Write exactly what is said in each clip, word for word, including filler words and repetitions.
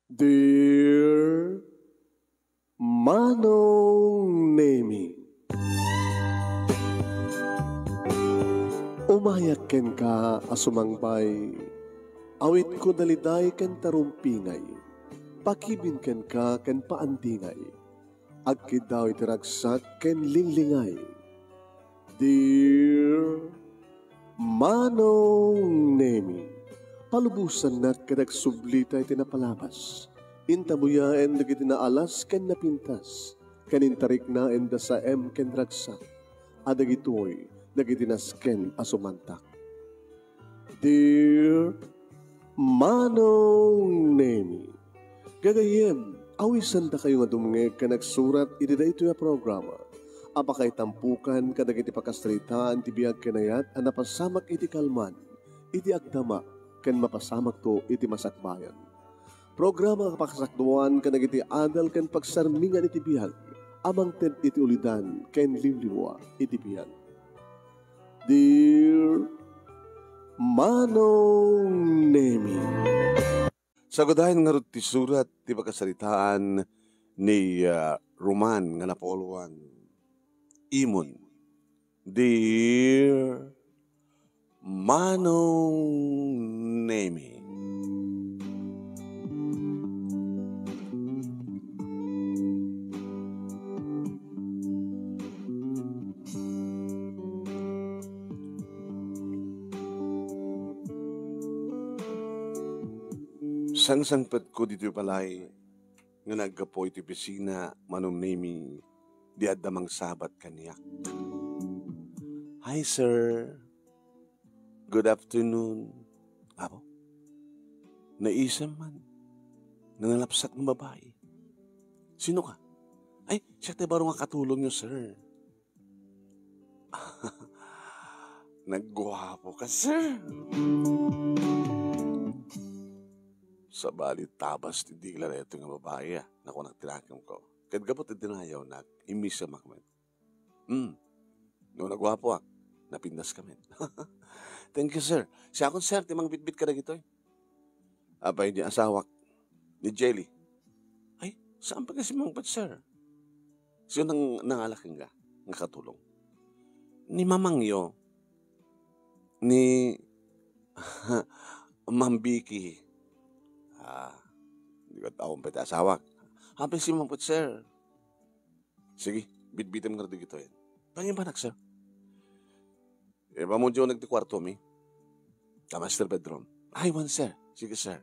Dear Manong Nemi, umayak kenka a sumangbay, awitko daliday ken tarumpingay, pakibin kenka ken paandingay, agkiddaw iti ragsak ken linglingay. Dear Manong Nemi, palubosannak ket agsublita iti napalabas. Intabuyaen dagiti naalas ken napintas, ken intariknaen da saem ken ragsak, a dagitoy dagiti nasken a sumantak. Dear Manong Nemi, gagayyem, awisandakayo nga dumngeg ken agsurat iti daytoy a programa a pakaitampukan kadagiti pakasaritaan ti biag ken ayat a napasamak iti kalman, iti agdama, ken mapasamakto iti masakbayan. Programa a pakasakduan kadagiti adal ken pagsarmingan iti biag a mangted iti ulidan ken liwliwa iti biag. Dear Manong Nemi. Sagudayen ngarud ti surat ti pakasaritaan ni, ah, Roman nga napauluan. Imon. Dear Manong Nemi. Sangsangpetko ditoy balay nga naggapu iti opisina, Manong Nemi, di adda mangsabat kaniak. Hi, sir. Good afternoon. Apo? Naisem man. Nanalapsak nga babai. Sino ka? Ay, siya ti baro nga katulong nyo, sir. Nagguapo ka, sir. Sabali, tabas ti dila daytoy nga babai, ah. Nakunak ti nakemko. Ket gapu ti dinayawnak, immisemak met. Hmm. No, nagguapoak, napintas ka met. Thank you, sir. Siakon, sir, ti mangbitbit kadagitoy. Apay ni asawak, ni Jelly? Ay, saan pa kasi mangpet, sir? Sino nang, nangala kenka nga katulong? Ni mamangyo, ni Ma'am Vicky. Ah, di ko tawon pa iti asawak. Apay si mangpet, sir? Sige, bitbitem nga dagitoy. Pangibanak, sir. Ipamudiyo nagti kuarto mi. Ka master bedroom. Ay, wen, sir. Sige, sir.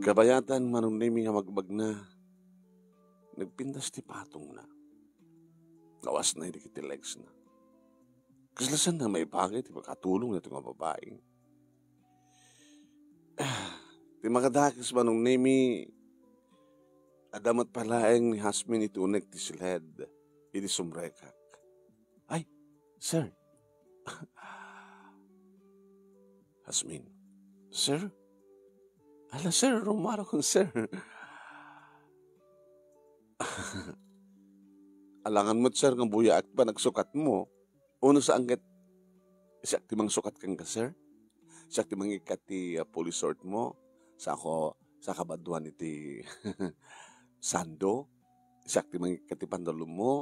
Kabayatan, Manong Nemi nga magbagna. Nagpintas ti patongna. Nawasna dagiti legs na. Kasla saan na maibagay ti makatulong daytoy nga babai. Ti makadakes, Manong Nemi, adda met pay laeng ni Hasmin iti unek ti siled idi sumrekak. Ay, sir. Hasmin. Sir? Ala, sir, rumarakon, sir. Alangan met, sir, nga buyaak ti panagsukatmo. Uno saan ket siak ti mangsukat kenka, sir? Siak ti mangikkat ti, ah, police short mo? Sako, sa kabaduan iti sando? Siak ti mangikkat ti pantalon mo?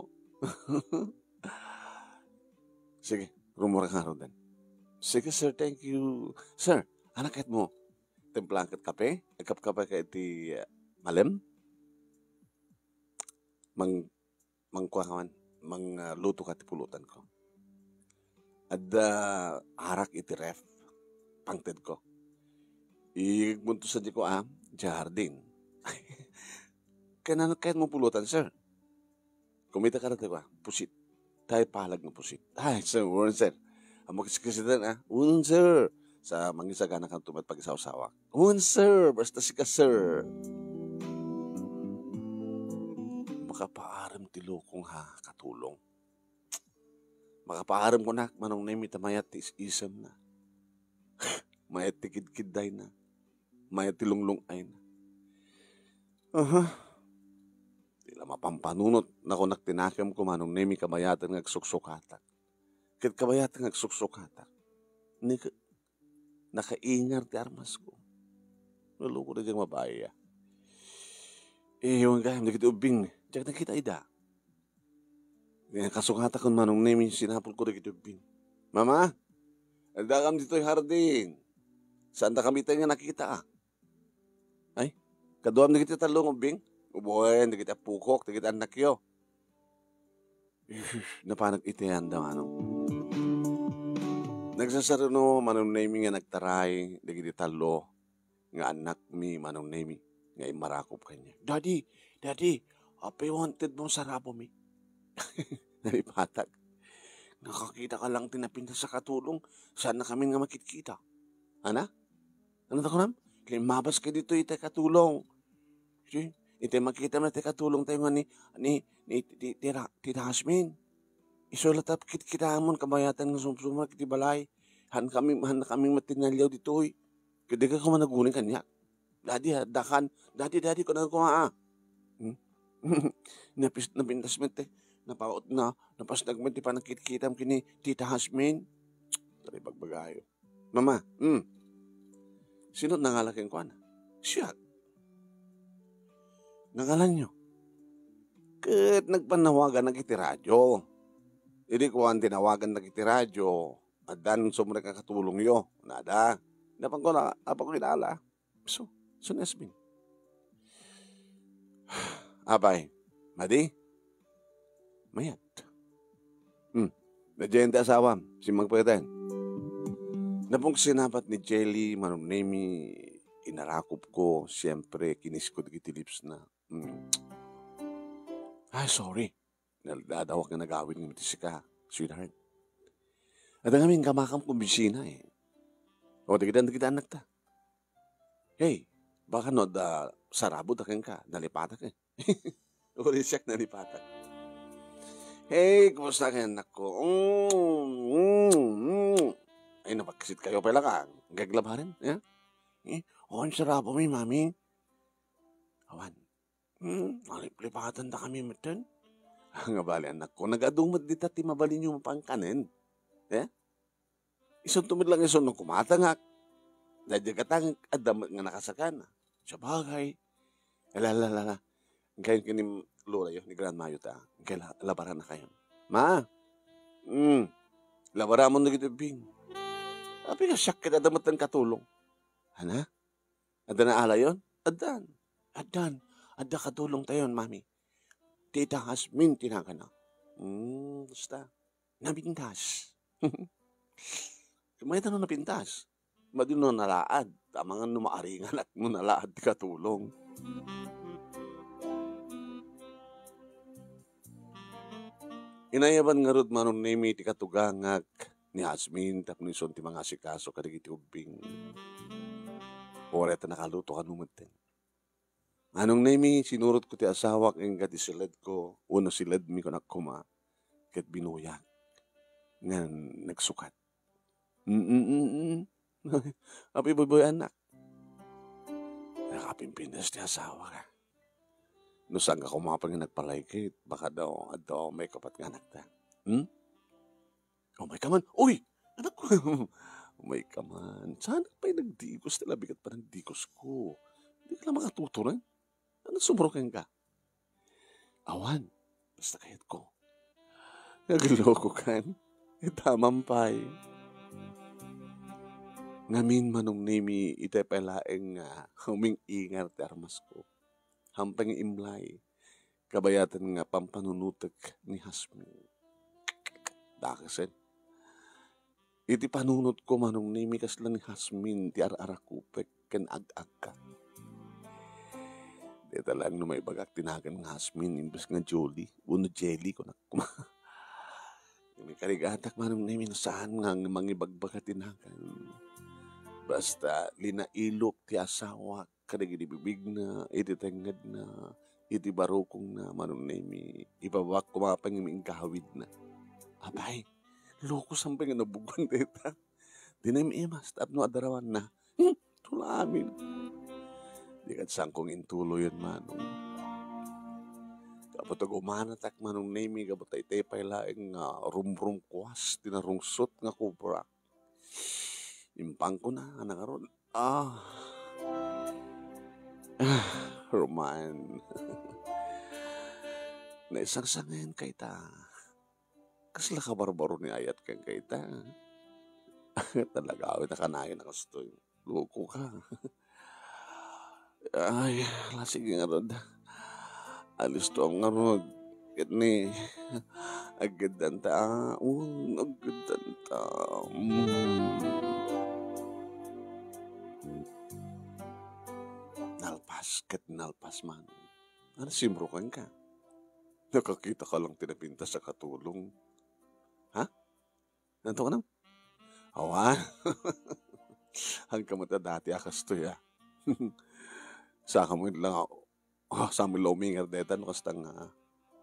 Sige, rumura ka ngaruden. Sige, sir, thank you. Sir, anak ket mo? Timplaak ket kape? Agkapkape ka iti, ah, malem? Mang-, mangkua ka man, mangluto ka ti pulutanko. Adda arak iti ref, pangtedko. Igmunto sa di ko, ah, jardin. Ken ano kayat mo pulutan, sir? Kumita ka rata, ah, pusit. Tay palag nga pusit. Ay, sir, wen, sir. Ang magkiskisitan, ah. Wen, sir. Sa mangisagana kan tumat pagisawsawak. Wen, sir. Basta sika, sir. Makapaarem ti lukong ha, katulong. Makapaarem ko nak, Manong Nemi, ta mayat ti is-isem na. Mayat ti kidkiddayna. Mayat ti lunglung-ayna. Aha. Di la mapampanunot, nakunak ti nakemko, Manong Nemi, kabayatan nga agsuksukatak. Ket kabayatan nga agsuksukatak. Ni-, nakaingar ti armasko. Naloko dagiti babai, a. Eh, wen gayam dagiti ubbing, diak nakita ida. Ket kasukatakon, Manong Nemi, sinapulko dagiti ubbing. "Mama, addakam ditoy hardin. Saandakami itay nga nakita, a." Ay, kaduam dagiti tallo nga ubbing? Uboyen dagiti appokok, dagiti annakyo. Napanak iti anda, Manong. Nagsasaruno, Manong Nemi, nga nagtaray dagiti tallo nga annakmi, Manong Nemi, nga immarakop kaniak. "Daddy, Daddy, apay wanted mo sarabomi?" Nalipatak. "Nakakita ka lang ti napintas a katulong, saan na kami nga makitkita." Ana? Ano ta kunam? Limmabas ka dito, itay katulong. Si, itay makita mo, itay katulong tayo nga ni, ni, ni, ti, ti, Ra-, Tita Hasmin. Isu la ta kit-, kitamon kabayatan nga sumsumrek iti balay. Han kami, han kami matinaliaw ditoy. Ket dika koma naguni kaniak. "Daddy, ha, dakan. Daddy, Daddy," kuna koma, a. Hmm? Napis-, napintas met, eh. Napaot na, napasnag met ti panagkitkitam kini Tita Hasmin. Tara, ibagbagayo. "Mama, hmm. Sino nangala kenkuana?" "Siak." "Nangalanyo?" "Ket nagpannawagan iti radio. Idi kuan tinawagan iti radio, addan sumrek a katulongyo." Nada. Napanko na, apang inala. So, so ni Asmin. "Apay, madi?" "Mayat." "Hmm. Nadyan ti asawam. Simmagpeten." Napungsin napat ni Jelly, Manong Nemi, inarakop ko, siyempre, kinisko dagiti lips na. Hmm. "Ay, sorry. Nal-, nadawak nga nagawid ngem iti sika, sweetheart. Adda ngamin kamakam kumbisina, eh. O, dagiti, dagiti annakta. Hey, baka no adda sarabo da kenka, nalipatak, eh." Uri siak nalipatak. "Hey, kumusta kay annakko? Mm, mm, mm." "Ay, napaksit kayo pala ka. Gaglabaren, eh? Eh, on sarabo mi, mami." "Awan. Hmm, naliplipatan da kami metten." "Nga bali, annakko, nagadu met dita ti mabalinyo mapankanen. Eh? Isunto met lang isunto kumatangak. Daydi katangak, adda met nga nakasakana." Sabagay. Ala, ala, ala, ala. Kayon kini lorayo, ni grandmayo ta. Kay la-, labaran na kayon. "Ma! Hmm. Labaramon dagiti ubbing." "Apay nga siak ket adda metten katulong." "Ana? Adda naalayon?" "Addan. Addan. Adda katulong tayon, mami. Tita Hasmin ti nagana." Hmm, basta. Napintas. Mayat no napintas? Madi no nalaad. Amangan no maaringanak no nalaad ti katulong. Inayaban ngarud, Manong Nemi, ti katugangak ni Hasmin tapno isun ti mangasikaso kadagiti ubbing. Uray ta nakaluto kano metten. Manong Nemi, sinurotko ti asawak, inka ti siledko, wenno siledmi, kunak koma, ket binuyak ngan nagsukat. Mm, mm, mm. Apay buybuy-annak? Nakapimpintas ti asawak. No saanka koma pay nga nagpalaykit, baka daw adda maikapat nga anakta. Hmm? Umay ka man. Uy! Anak ko. Umay ka man. Saan pay nagdikos? Talabigat pa nagdikos ko. Di ka lang makatuturan. Ano sumuro kenka? Awan. Basta kayat ko. Nagloko kan. Itaman pay. Ngamin, Manong Nemi, itay pay laeng nga uming-ingar ti armas ko. Hampay nga imlay, kabayatan nga pampanunotek ni Hasmin. Dakesen. Iti panunotko, Manong Nemi, kasla ni Hasmin ti ar-arakupek ken ag-agka. Dayta laeng no maibagak ti nagan nga Hasmin imbes nga Jolly wenno Jelly, kunak koma. Mikarigatak, Manong Nemi, no saan nga mangibagbaga ti nagan. Basta linailok ti asawak kadagiti bibigna, iti tengngedna, iti barukongna, Manong Nemi, ibabak koma pay nga inggawidna. Apay, loko, saan pay nga nabuguan dayta? Dinay maimas tapno adarawanna. Hmm, tulamin. Di ket saan kong intuloyen, Manong. Gapu ta gumanatak, Manong Nemi, gapu ta itay pay laeng nga rumrumkuas ti narungsot nga kobra. Impangko na, a, nangarud. Ah. Ah, Roman. Naisangsangen ka ita. Kasla kabarbaro ni ayat kenka ita. Talaga, awit a kanayon a kastoy. Loko ka. Ay, la, sige ngarud. Alisto am ngarud. Ket ni, aggeddanta, ah, un, aggeddanta. Mm. Nalpas ket nalpas man. Ano, simro kenka? Nakakita ka lang ti napintas a katulong. Ha? Nanto ka nang? Awan. Hangka met a dati a kastoy, ah. Saka mo lang, ah, saan mo la umingar deta no kasta nga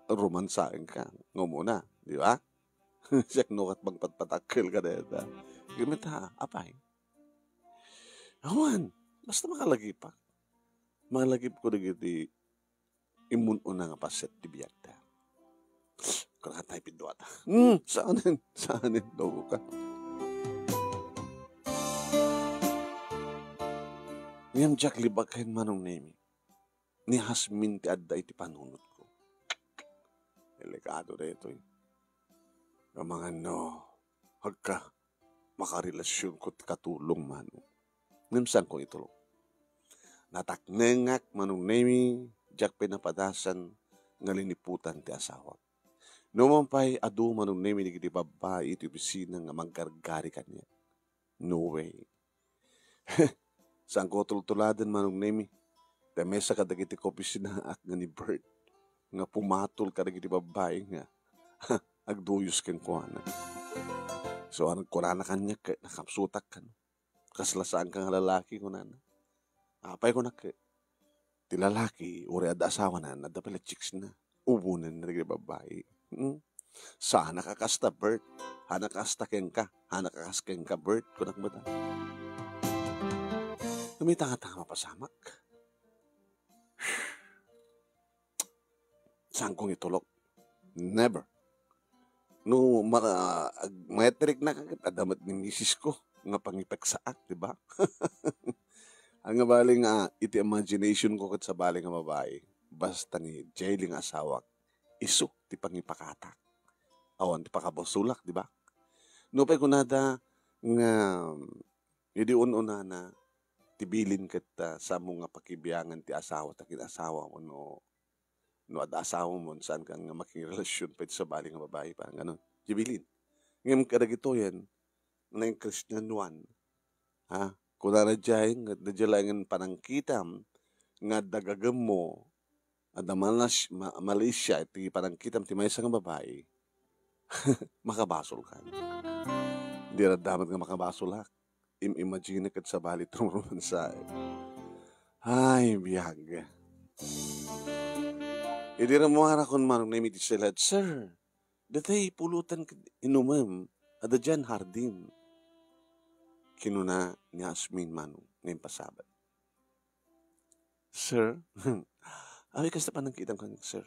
romansaen ka nga umuna, di ba? Siak no ket mangpatpatakkel ka deta. Gamit ha, apay. Awan, basta makalagipak. Manglagip ko dagiti immun-una nga paset ti biagda. Kunatay piduata. Hmm, saanen, saanen, loko ka. Ngem diak libaken, Manong Nemi. Ni Jasmine ti adda iti panunotko. Delikado daytoy. Amangan no, agka, makarelasionko ti katulong, Manong. Ngem saanko itulok. Nataknengak, Manong Nemi, diak pay napadasan nga liniputan ti asawak. Numan pay, adu, Manong Nemi, dagiti babbai iti opisina nga manggargari kaniak. No way. Saanko tultuladen, Manong Nemi. Ti maysa kadagiti kaopisinaak nga ni Bert nga pumatol kadagiti babbai nga agduyos kenkuana. So, ano, kunana kaniak, nakapsutak kan. Kasla saanka nga lalaki, kunana. Apay, kunak, ti lalaki, uray adda asawana, adda pay la chicks na. Ubonen dagiti babbai. Hmm? Saan a kasta, Bert? Hana kasta kenka? Hana kas kenka, Bert? Kunak met. Kumita nga ta mapasamak. Saanko itulok. Never. No, ma-, ag-, matriknak, adda met ni misisko nga pangipeksaak, di ba? Ania bali nga iti imagination ko ket sabali nga babai, basta ni Jelly nga asawak, isu ti pangipakatak. Awan ti pakabasolak, di ba? Nupay kunada nga idi un-unana, ti bilin ket, ah, saanmo nga pakibiangan ti asawa ta kin-asawa mo no, no adda asawa mo, saanka nga makirelasion pay iti sabali nga babai, parang ganon. Ti bilin. Ngem kadagitoyen, nangkristianoan, ha? Kunana diay, nga adda diay laengen panangkitam nga adda gagemmo, adda malas-, ma-, malicia iti panangkitam ti maysa nga babai, makabasolkan. Di adda met nga makabasolak. Im-imagine ket sabali ti rumrumansaek. Ay, biag. Idi rummuarakon, Manong Nemi, iti seled, "Sir, datay pulutan ket inumem, adda diay hardin." Kinuna ni Jasmine, Manong, nga impasabat. "Sir?" Awi, kasta panangkitam kaniak, sir.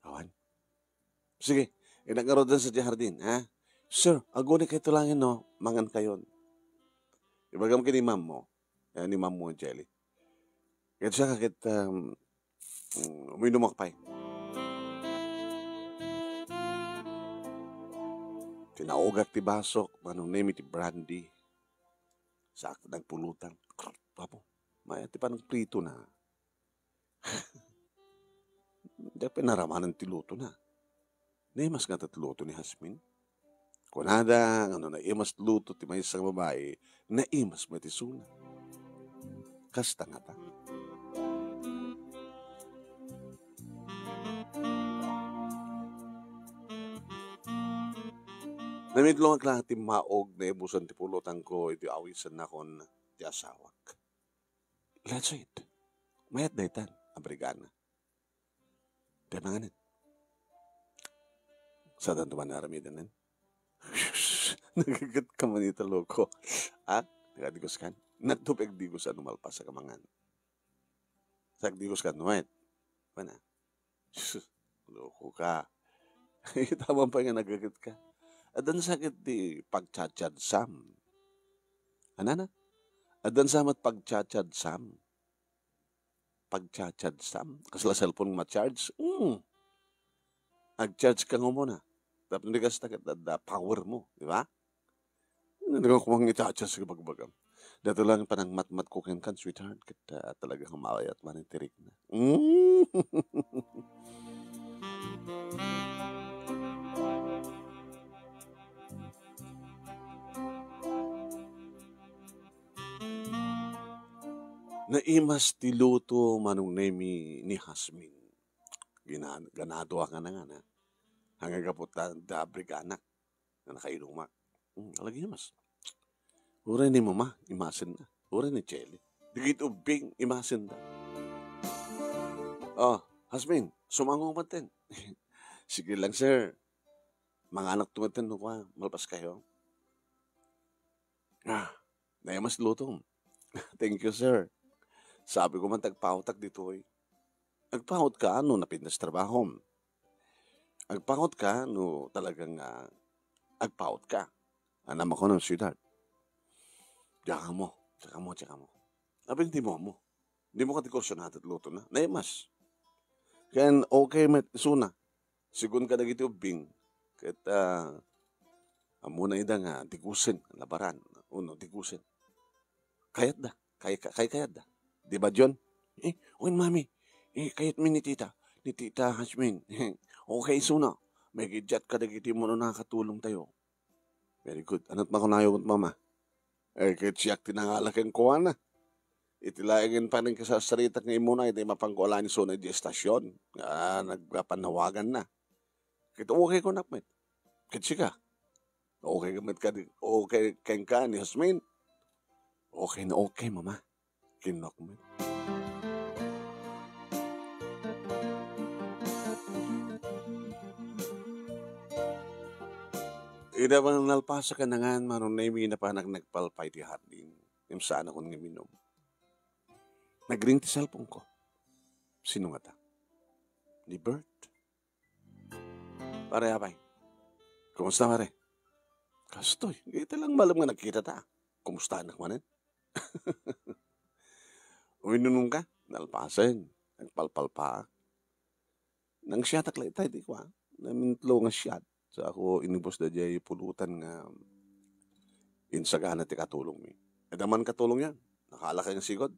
Awan. Sige, innak ngaruden sadiay hardin, ha? Sir, agunikayto laengen no mangankayon. Ibagam ken ni ma'am mo. Eh, ni ma'am mo, Jelly. Ket siya, ket, um, mm, uminumak pay. Tinaugak ti basok, Manong Nemi, ti brandy. Sa nagpulutan. Apo, mayat ti panangpritona. Diak pay naramanen ti lutona. Naimas ngata ti luto ni Jasmine. Kunada nga no naimas luto ti maysa nga babai, naimas met isuna. Kasta ngata. Namidlongak la ti maog, naibusan ti pulutanko iti awisennakon ti asawak. Let's eat. Mayat daytan, abrigana. Ti manganen. Saan to man aramiden nen? Nagaget ka man ita, loko. Ha? Nagdigos kan? Nagtupig digos ano malpas ka mangan. Sagdigos kan, wait. Pana? Sus, loko ka. Itaman pa nga nagaget ka. Addan sa ket ti pagchachad sam. Anana? Addan sa met pagchachad sam. pagcha-charge-am. Kasla cellphone nga ma-charge. Mm. Ag-charge ka nga umuna. Tapno di kasta ket adda power mo, di ba? Ano nga kumang ita-charge ka bagbagam? Dato lang panangmatmat ko kenkan, sweetheart, ket, ah, talaga nga maayat man ti rikna. Mm. Naimas ti luto Manong Nemi ni Hasmin. Gina-, ganado a nga nangana. Hanggang gapu ta, da abriganak. Nga nakainumak. Hmm, alagimas. Uray ni Mama, imasen na. Uray ni Chelly. Digit ubbing, imasen na. Oh, Hasmin, sumango man ten. Sige lang, sir. Manganak tumaten no kwa, malpas kayo. Ah, naimas lutom. Thank you, sir. Sabi ko man, tagpaotak ditoy. Agpaot ka no napintas trabahom. Agpaot ka no talagang, ah, agpaot ka. Anam ako ng siyudad. Diyan mo, diyan mo, diyan mo. Abin, di mo mo. Di mo ka di kursunado at luto na. Naimas. Ken okay met isuna. Sigun ka dagiti ubbing. Ket, ah, amuna ida nga digusen, labaran. Uno, digusen. Kayatda. Kay, kay, kayatda. Di ba, John? Eh, wen, mami. Eh, kayat mi ni tita. Ni tita Hasmin. Okay, isuna. May gidjat ka dagiti mano nakatulong tayo. Very good. Anat makunayo, Mama? Eh, ket siak ti nangala kenkuana. Iti laengen panangkasasaritak nga imuna, iti mapanko a laeng isuna iti estasyon. Ah, nagpapannawagan na. Ket okay ko nak met. Ket sika. Okay ka met kadi, okay kenka ni Jasmine? Okay na okay, Mama. Kinnak met. Ida man nalpasak a nangan, Manong Nemi, napanak nagpalpay ti hardin. Ngem saan akon nga minum. Nagring ti cellphone ko. Sino ngata? Ni Bert. Pare, apay. Kumusta, pare? Kastoy, ita lang malem nga nagkita ta. Kumusta anak manen? Uminunong ka? Nalpasen. Nagpalpalpa. Nang siyatak la itay, di kwa. Namintlo nga siyat. Sa ako inibus da jay pulutan nga insagana ti katulong mi. Ida man katulong yan. Nakala kay nga sigod.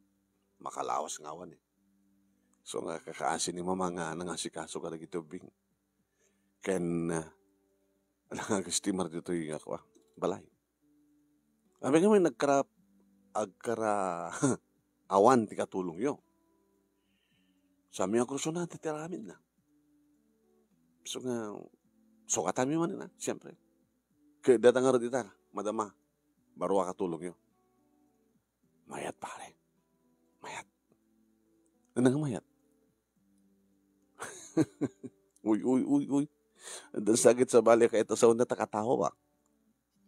Makalawas nga awan eh. So nga kakaasi ni mama nga nangasikaso ka dagiti ubbing. Ken, ah, nangagastimar ditoy nga kwa, balay. Abi kami nagkara-, agkara-, awan ti katulongyo. Sami a kursunada ti aramidna. So nga, sukatan mi man na, siyempre. Kaya datang nga dita, madama, baro a katulongyo. Mayat, pare. Mayat. Ano nga mayat? Uy, uy, uy, uy. Ang sakit sa bali, kaya ito sa una, takatawa ba?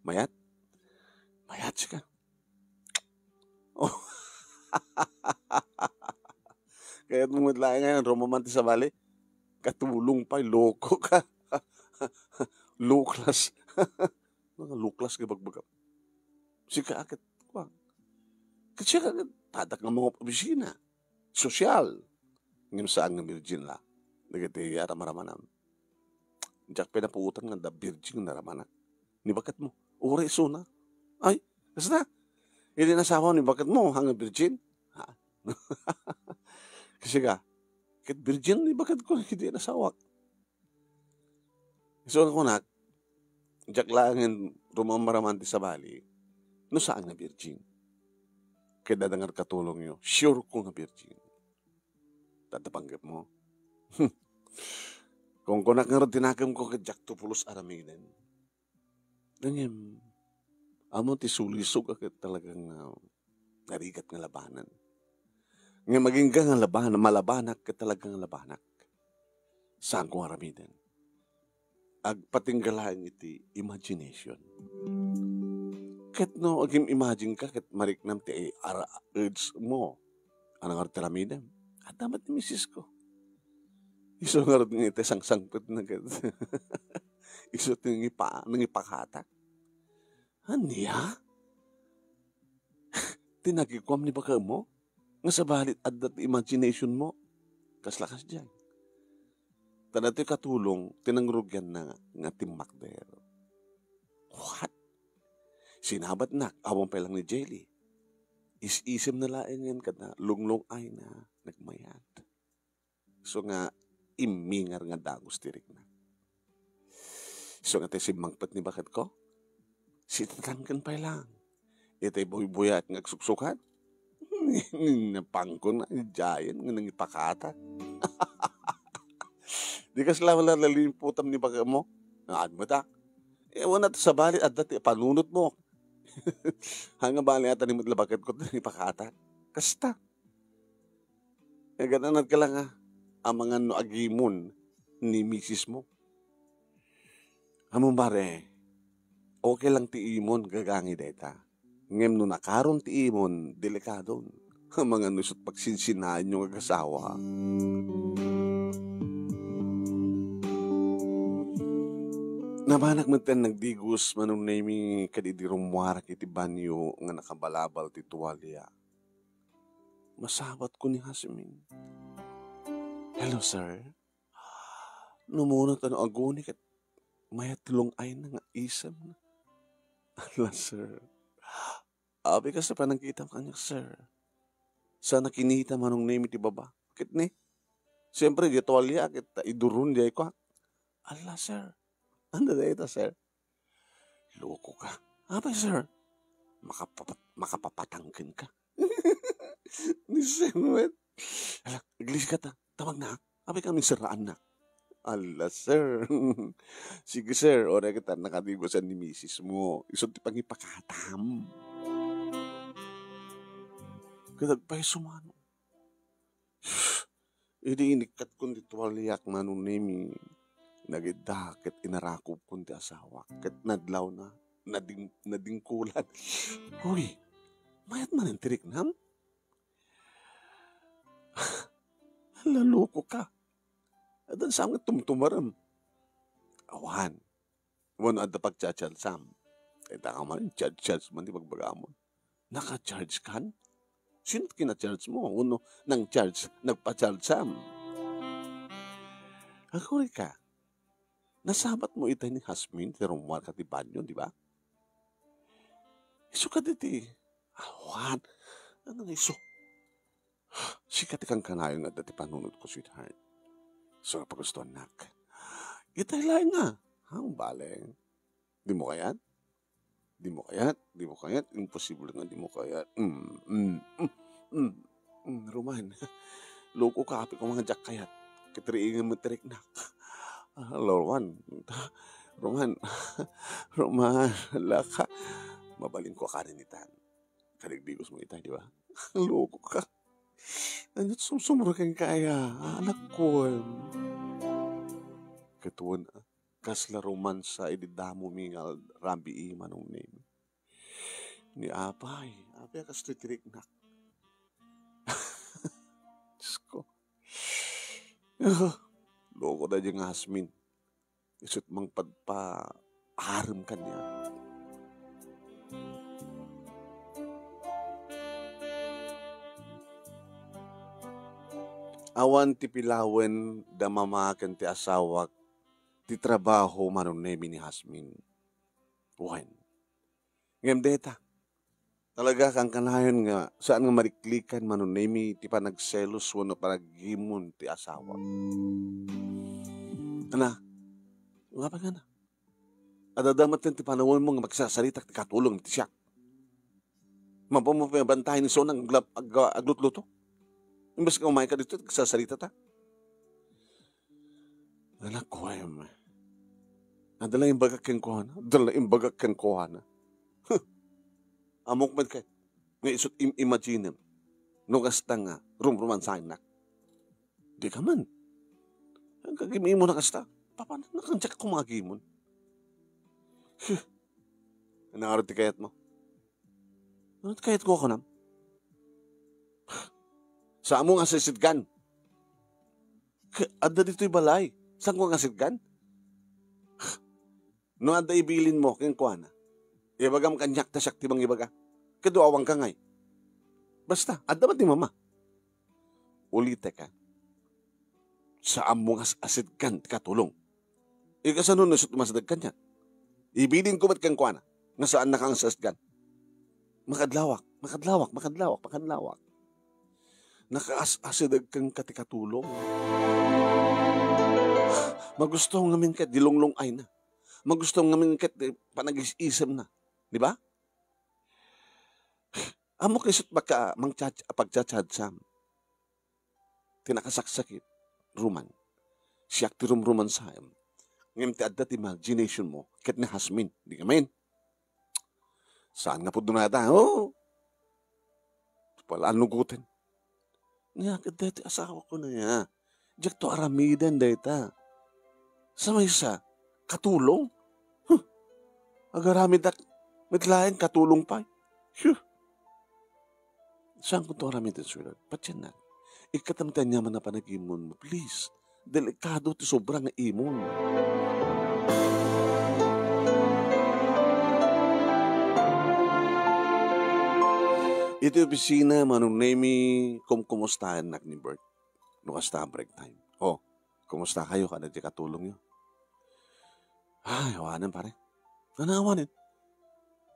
Mayat? Mayat siya ka. Oh. Kaya mo lain ngayon, rumamanti sa bali. Katulong pa, loko ka. Luklas. Mga luklas ka bagbagam. Sika akit, kwa. Kasi ka, tadak nga mga opisina. Sosyal. Ngem saan nga virgin la. Dagiti aram-aramanam. Diak pinapuotan nga da virgin nga naramanak. Ni baket mo. Uray isuna. Ay, kasta. Iti nasawa ni baket mo, hanga virgin. Ha? Kasi ka, ket virgin ni baket ko, iti nasawak. So, ang kunak, diak laengen rumamaraman ti sabali, no saan nga virgin. Ket dadangar katulongyo, sure ko nga virgin. Tatapanggap mo? Kung kunak nga ti nakemko ket diak to pulos aramiden. Ngem, amo ti sulisog a ket talagang, ah, narigat nga labanan. Ngem agingga nga labanan, malabanak ket talagang labanak. Saan ko nga aramiden? Agpatingga laeng iti imagination. Ket no, agim-imagine ka, ket mariknam ti ara-, urge mo. Ano nga ti aramidem? Adda met ni misis ko. Isu nga rod nga iti sangsangpet na ket. Isu ti nangipa-, nangipakatak. Ania? Ti nakikuam ni baket mo? nga sabali adda ti imagination mo. Kasla kasdiay. Ta datoy katulong ti nangrugianna nga timmakder. What? Sinabatnak, awan pay lang ni Jelly. Is-isemna laeng ngem kada lunglung-ayna nagmayat. So nga, immingar nga dagus ti rikna. So nga, ti simmangpet ni baketko, sitatangken pay lang. Itay buybuyaat nga agsuksukat, napangko na, giant nga nangipakata. Di kasla wala lalimputam ni baketmo. Naan mo ta? Ewan na sabali, adda ti panunot mo. Hanga bali ata ni met la baketko ti nangipakata. Kasta. Nagan-anad ka lang, ah, amangan no agimon ni misis mo. Ammo, pare, okay lang ti imon, gagangi dayta. Ngem no nakaron ti imon, delikadon. Amangan no isut' pagsinsinaenyo nga agasawa. Nabanak metten nagdigos, Manong Nemi, ket idi rummuarak iti banio nga nakabalabal ti tualia, masabatko ni Jasmine. "Hello, sir." Numuna ta no aguni ket mayat ti lung-ayna nga isemna. "Ala, sir. Apay kasta panagkitam kaniak, sir. Saan a kinita, Manong Nemi, ti baba. Ket ni, siyempre, di tualia ket ta iduron di ay kuak." "Ala, sir. Anda dayta, sir?" "Loko ka. Apay, sir? Makapapat-, makapapatangken ka." Ni Semet. "Ala, aglisi ka ta. Tawag na, ha? Apay ka amin serraan na." "Ala, sir." "Sige, sir. Uray kita nakadigosan ni misis mo. Isu ti pangipakatam." Ket agpayso manen. Idi inikkatkon ti tualiak, Manong Nemi, nagidda ket inarakobkon ti asawak. Ket nadlawna, nading-, nadingkulan. "Hoy, mayat manen ti riknam? Naloko ka. Adda saan nga tumtumarem?" "Awan. Wenno adda pagcha-charge-am?" "Ita ka man, charge-charge man ti bagbagamon." "Naka-charge kan? Sino ti kina-charge mo? Wenno nang-charge, nagpa-charge-am?" "Agurayka, nasabat mo itay ni Jasmine ti rummuar ka ti banyo, di ba?" "Isu kaditi." "Awan. Ano nga isu?" "Sika ti kankanayon nga adda ti panunotko, sweetheart. Isu nga pagustuannak." "Itay laeng nga." "Ang bale. Di mo kayat? Di mo kayat? Di mo kayat? Imposible nga di mo kayat. Mm, mm, mm, mm, mm, Roman. Loko ka, apay ko nga diak kayat. Ket riingen met ti riknak. Ah, Roman. Roman. Roman, laka. Mabalinko kanen itan." Kadigdigos mo ita, di ba? "Loko ka. Ano sumsumro ken kaya, anakko?" Ket wen, kasla romansa idi damo mi nga rabii, Manong Nemi. Ni apay, apay a kastoy ti riknak. Diyos ko. Loko da di nga Jasmine. Isut' mangpadpaarem kaniak. Awan ti pilawen da mama ken ti asawak ti trabaho, Manong Nemi, ni Jasmine. Wen. Ngem deta, talaga kankanayon nga saan nga mariklikan, Manong Nemi, ti panagselos wenno panagimon ti asawa. Ana, nga pa nga na? Adda met ti panawen mo nga magsasaritak ti katulong ti siak. Mapamapay bantayan ni Sonang agla-, ag-, aglutluto. Imbes nga umay ka dito, magsasarita ta. Anak ko, em. Adda lang imbagak kenkuana. Adda lang imbagak kenkuana. Huh. Amok met ket. Nga isut' im-, imaginem. No kasta nga, rumrumansanak. Di ka man. Ang kagimimo na kasta. Papanak na kang tsak kumagimon. Huh. Ano nga ti kayat mo? Ano ti kayat ko, kunam? Sa amo nga sisidgan. K-, adda ditoy balay. Saan ko nga sidgan? No adda ibilin mo, kenkuana. Ibagam kaniak ta siak ti mangibaga. Kaduawan ka ngay. Basta, adda man ti mama. ulitek, ha? Saanmo nga as-asidkan ti katulong. Ikasano no isut' masideg kaniak? Ibilinko met kenkuana nga saannaka nga as-asidkan. Makadlawak, makadlawak, makadlawak, makadlawak. Nakaas-asideg kenka ti katulong. Magusto ngamin ket di lunglung-ayna. Magusto ngamin ket di panagis-isemna. Di ba? Ammok isut' baka mangcha-, pagcha-chat-sam. Ti nakasaksakit, ruman. Siak ti rumruman saem. Ngem ti adda ti imagination mo, ket ni Hasmin, di ngamin. Saan nga pudno nata? Oo. Pala, anugoten. Nga, ket dayta asawako na ya. Diak to aramiden dayta. Sa maysa, katulong? Huh. Agaramidak, met laeng katulong pay. Huh. Saanko to aramiden, sweetheart? Patiennak. Ikkatam ti aniaman a panagimon mo, please. Delikado ti sobra nga imon. Iti opisina, Manong Nemi, kumkumustaennak ni Bert. No kasta, break time. Oh, kumusta kayo? Kada di katulong yo? Ay, awanen, pare. Ano awanen?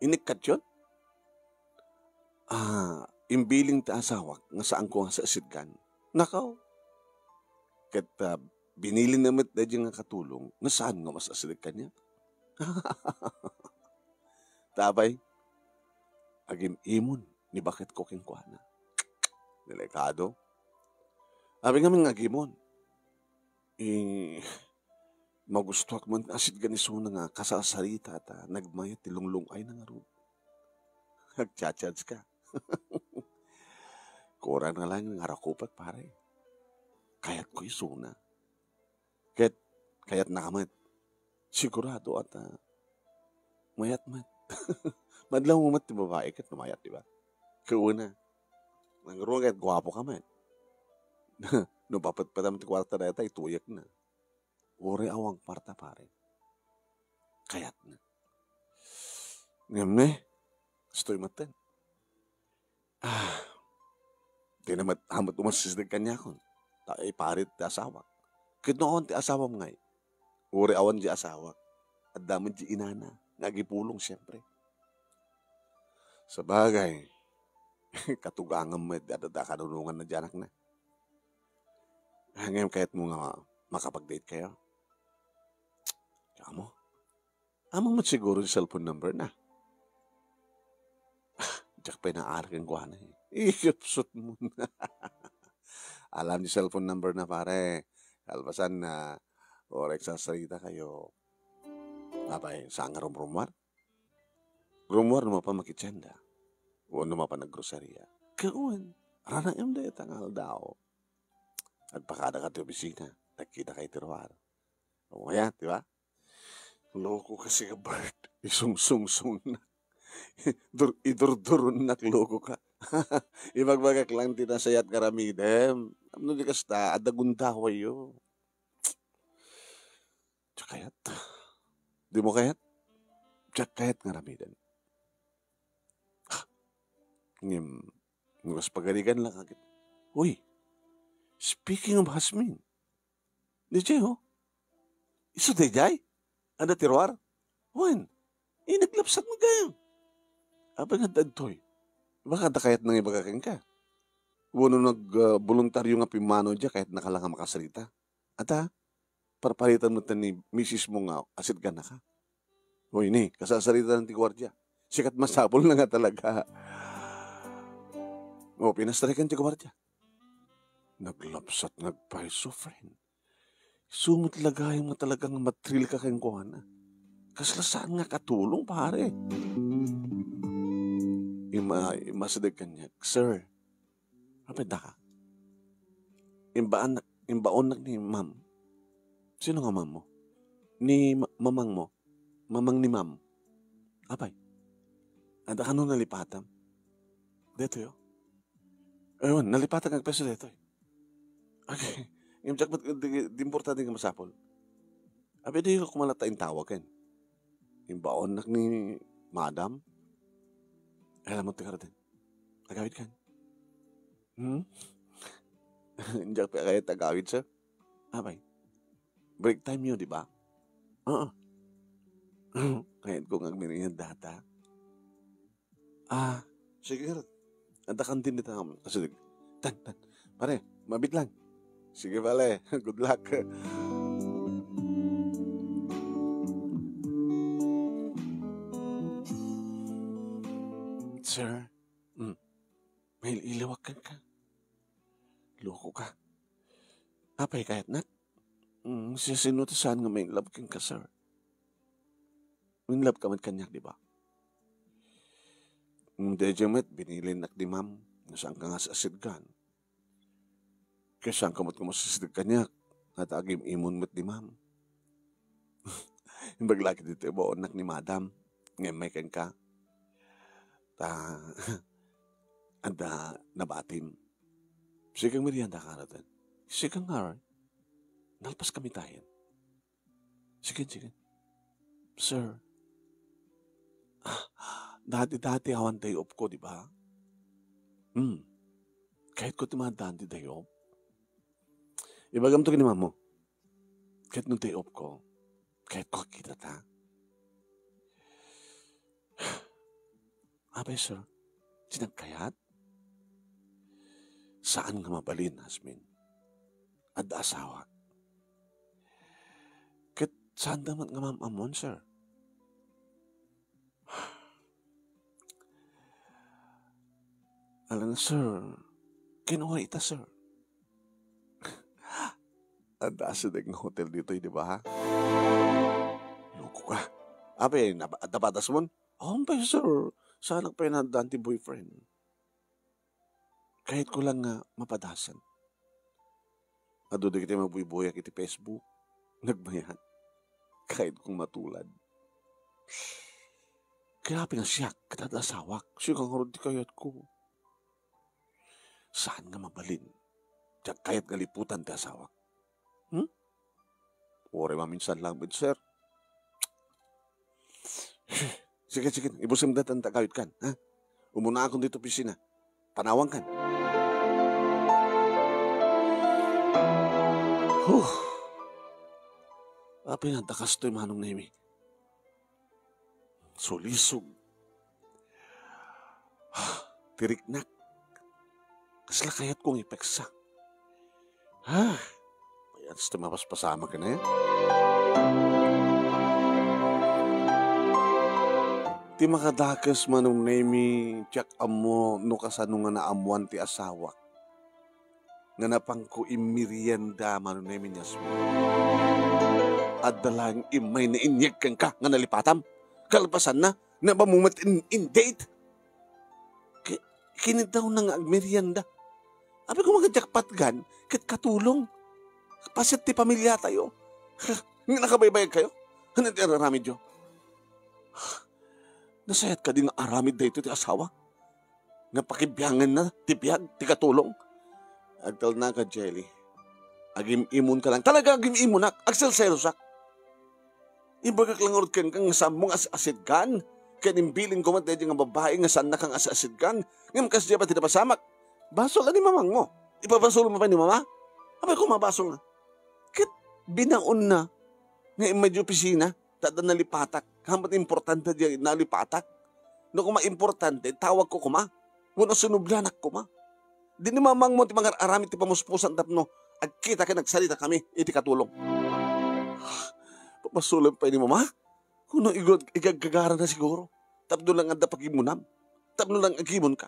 Inikkat yun? Ah, imbiling ti asawak nga saanko nga saasidkan. Nakaw. Ket, ah, binilin na met daydi nga katulong nga saan nga mas asideg kaniak. Tapay, agim-imon ni baketko kenkuana. Delikado. Abi ngamin nga agimon. Eh, magustuak man asidgan isuna nga kasarsarita ta nagmayat ti lunglung-ayna ngarud. Agcha-charge ka. Kurang na lang nga arakupek, pare. Kayatko isuna. Ket kayatnaka met. Sigurado at, ah, mayat met. Madlaw mo met ti babae ket no mayat, di ba? Kauna. Nangruna ket guapo ka met. No papetpetam ti kuarta dayta, ituyek na. Uray awan kwarta, pare. Kayatna. Ngem ne, kastoy metten. Ah, di na met, amet umasideg kaniakon. Ta iparit ti asawak. Ket no awan ti asawam ngay, uray awan di asawak, adda met di inana nga agipulong, siempre. Sabagay, katugangam met di adda kanunonganna di anakna. Ah, ngem kayatmo nga makapag-date kayo? Amo? Amo met siguro ti cellphone number na. Diak pay naarak kenkuana, eh. Ikapsut mo na. Alam ti cellphone number na, pare. Kalpasan na, uray agsarsarita kayo. Apay, saan nga rumrumuar? Rummuar no mapan makitienda, wenno mapan aggroceria. Ket wen, ranaem dayta nga aldaw. Agpakadaka ti opisina, nagkitaka iti ruar. O, kaya, di ba? Loko ka, si Bert. Isungsungsong na. Dur-, idurduron nak, loko ka. Ibagbagak lang ti nasayaat nga aramidem. Tapno di kasta, adda gundawayyo. Diak kayat. Dimo kayat? Diak kayat nga aramiden. Ah, ngem, no kas pagarigan lang agid. Uy, speaking of Hasmin, daydiay, oh. Isu daydiay? Adda ti ruar? Wen, eh, naglapsat met gayam. Apay nga adda ditoy? Baka adda kayatna nga ibaga kenka. Wenno nag, ah, boluntaryo nga pimmanaw diay, kayatnaka la nga makasarita. Ata, parparitan met ni misis mo nga asidkanaka. O ini, kasarsaritaen ti guardia. Sika ti masapulna nga talaga. O, pinastreken ti guardia. Naglapsat nga agpayso, friend. Isu met la gayam nga talaga nga mathrill ka kenkuana. Kasla saan nga katulong, pare. Imma-, immasideg kaniak, "Sir, apay daka?" Imbaannak, imbaonnak ni ma'am. Sino nga ma'am mo? Ni ma-, mamang mo. Mamang ni ma'am. Apay? Adda kano nalipatam? Daytoy, oh. Aywan, nalipatak nga agpayso daytoy. Okay. Ngem diak met, di, di importante nga masapul. Apay di ko kumalatta intawag ken. Imbaonnak ni madam. Ay, alam mo, ti garden. Agawid kan. Hmm? Diak pay kayat agawid, sir. Apay, break time yo, di ba? Oo. Kayatko nga agmerienda ta. Ah, sige, sir. Adda kantin dita. Ah, sige. Tan, tan. Pare, mabit lang. Sige, pare. Good luck. Sir, mm, mail-iliwak ka. Loko ka. Apay kayatnak? Mm, sisino ti saan nga ma-in love kenka, sir? In love ka met kaniak, di ba? Mm, daydiay met, binilinnak ni ma'am nga saanka nga as-asidgan. Ket saanka met nga masisideg kaniak, nga ta agim-imon met ni ma'am. Imbag la ket ditoy baonnak ni madam, nga immay kenka. Ta, adda nabatim. Sige, merienda ka, Raden. Sige, nga, nalpas kami tayo. Sige, sige. Sir, ah, dati-dati awan day off ko, di ba? Hmm. Kayatko ti maaddaan ti day off. Ibagam to ken ni ma'am mo. Ket no day off ko, kayatko agkita ta. Apay, sir, ti nagkayat? Saan nga mabalin, Asmin. Adda asawak. Ket saanda met nga maam-ammon, sir. Alangan, sir. Kinuna ita, sir. Adda asideg nga hotel ditoy, di ba? Loko ka. Apay, napa-, adda padasmon? Awan pay, sir. Saanak pay naaddaan ti boyfriend. Kayatko lang nga mapadasan. Adu dagiti mabuybuyak iti Facebook. Nagmayat. Kayatkong matulad. Kaya pinasiak, ket adda asawak. Siak ngarud ti kayatko. Saan nga mabalin? Diak kayat nga liputan ti asawak. Hmm? Uray maminsan lang met, sir. Sige, sige, ibusim dayta nga agawidkan, ha? Umunaakon ditoy opisina. Panawankan. Huh. Apay nga adda kastoy, Manong Nemi. Sulisog. Tiriknak. Kasla kayatko nga ipeksa. Ha? Kayat ti mapaspasamak ken. Ti makadakes, Manong Nemi, diak ammo no kasano nga naammoan ti asawak nga napanko immerienda, Manong Nemi, ni Asmin. Adda laeng immay nainyeg kenka nga nalipatam. Kalpasanna, nabanmo met in, in date. Ki-, kinidawna nga agmerienda. Apay koma nga diak patgan ket katulong. Paset ti pamiliatayo. Nga nakabaybayag kayo? Ania ti araramidyo? Nasayaat kadi nga aramid daytoy ti asawa? Nga pakibianganna ti biag ti katulong? Agtalnaka, Jelly. Agim-imonka lang. Talaga, agim-imonak. Agselselosak. Imbagak lang ngarud kenka nga saanmo nga as-asidgan. Ket imbilin koma daydiay nga babai nga saannaka nga as-asidgan. Ngem kasdiay pay ti napasamak. Basol a ni mamangmo. Ipabasolmo pay ni mama. Apay koma basol nga. Ket binaonna nga immay idiay opisina. Ta adda nalipatak. Kayaat importante diay nalipatak. No koma importante, tawagko koma. Wenno sinublianak koma. Di ni mamangmo ti mangar-aramid ti pamuspusan tapno agkita ken agsarita kami iti katulong. Pabasolen pay ni mama? Wenno igu-, igaggagarana siguro. Tapno lang adda pagimmunam. Tapno lang agimonka.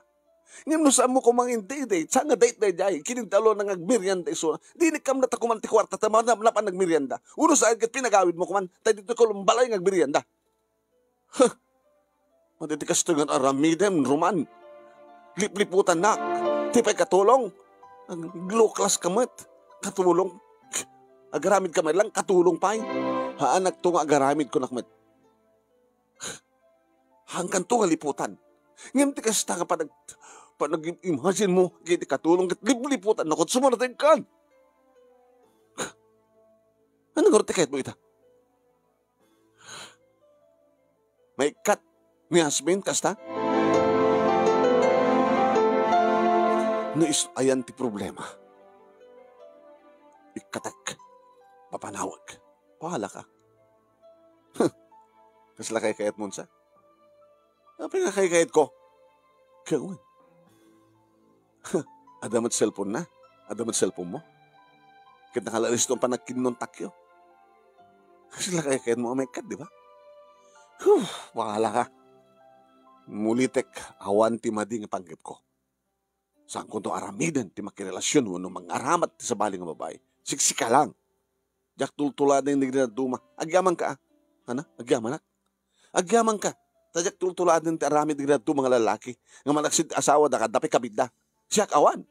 Ngem no saanmo koma nga in-date, saan nga date daydiay? Kinidawna nga agmerienda isuna. Dinikkamna ta koma ti kuarta ta ma-, napan nagmerienda. Wenno saan ket pinagawidmo koma. Ta ditoy koma balay nga agmerienda. Huh! Madi ti kastoy nga aramidem, Roman. Lipliputannak. Ti pay katulong. Low class ka met. Katulong. Agaramid ka met lang, katulong pay. Haanakto nga agaramid, kunak met. Haankanto nga liputan. Ngem ti kasta nga panag-, panag-imagine mo, ket ti katulong ket lipliputan, nakot, sumarating kan. Ania ngarud ti kayatmo ita? Maikkat ni Asmin, kasta? No is-, ayan ti problema. Ikkatek. Papanawek. Bahala ka. Huh. Kasla kaykayatmo, sa? Apay nga kaykayatko? Kaya wen. Huh. Adda met cellphone na? Adda met cellphone mo? Ket nakalalisto ang panagkinnontakyo. Kasla kaykayatmo a maikkat, di ba? Huh. Bahala ka. Mulitek, awan ti madi nga panggepko. Saankonto aramiden ti makirelasyon wenno mangaramat ti sabali nga babai. Siksika lang. Diak tultuladen dagiti dadduma. Agyamanka, a. Ana? Agyamanak. Agyamanka. Ta diak tultuladen ti aramid dagiti dadduma nga lalaki nga malaksid ti asawa da kadda pay kabitda. Siak awan.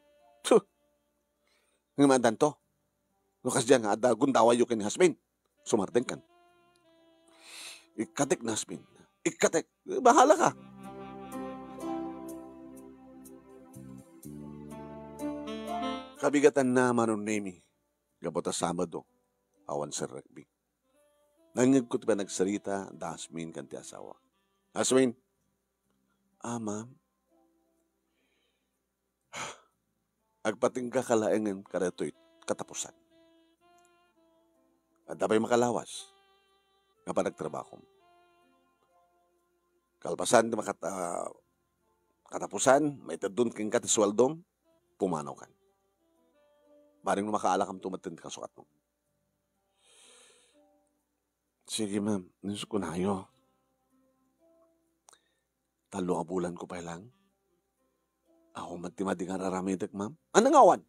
Huh. Ngem addanto. No kasdiay nga adda gundawayyo ken ni Jasmine. Sumardengkan. Ikkatek, Jasmine. Ikkatek. Bahala ka. Kabigatanna, Manong Nemi, gapu ta Sabado, awan serrekmi. Nangngegko ti panagsarita da Jasmine ken ti asawa. Jasmine, ah, ma'am, agpatingga ka laengen kadaytoy katapusan. Adda pay makalawas nga panagtrabakom. Kalpasan ti makat-, ah, katapusan, maiteddon kenka ti sueldom, pumanawkan. Bareng no makaalakamto met ti kasukatmo. Sige, ma'am. Nus kunayo. Tallo a bulanko pay lang. Awan met ti madi nga ar-aramidek, ma'am. Ania nga awan?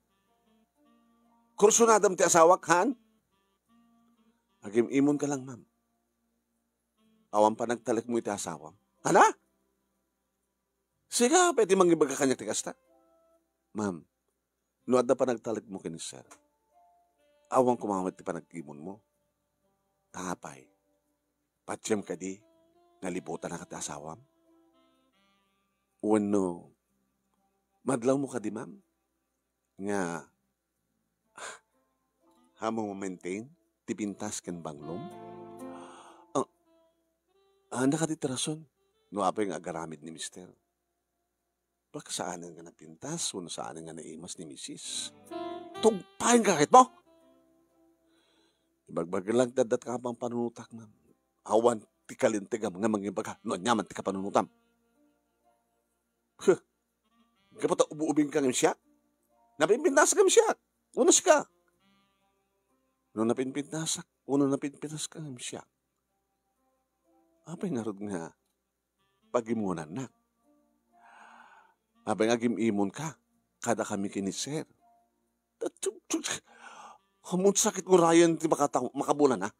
Kursunadam ti asawak, han? Agim-imonka lang, ma'am. Awan panagtalekmo iti asawam. Ania? Sika pay ti mangibaga kaniak ti kasta. Ma'am, no adda panagtalekmo ken ni sir, awan koma met ti panag-imonmo. Apay, patiem kadi nga libutanka ti asawam? Wenno, madlawmo kadi, ma'am, nga ammom a maintain ti pintas ken banglom? Ah, ania kadi ti rason no apay nga agaramid ni mister? Baka saanen nga napintas wenno saanen nga naimas ni misis. Tungpaenka ketdi! Ibagbaga lang ti adda ti kapampanunotak, ma'am. Awan ti kalintegam nga mangibaga no aniaman ti kapanunotam. Huh. Gapu ta ubo-ubingka ngem siak? Napinpintasak ngem siak? Wenno sika? No napinpintasak, wenno napinpintaska ngem siak, apay ngarud nga pagimmunannak? Apay nga agim-imonka kadakami ken ni sir? Ammom ti sakit nga urayen ti makata-, makabunana.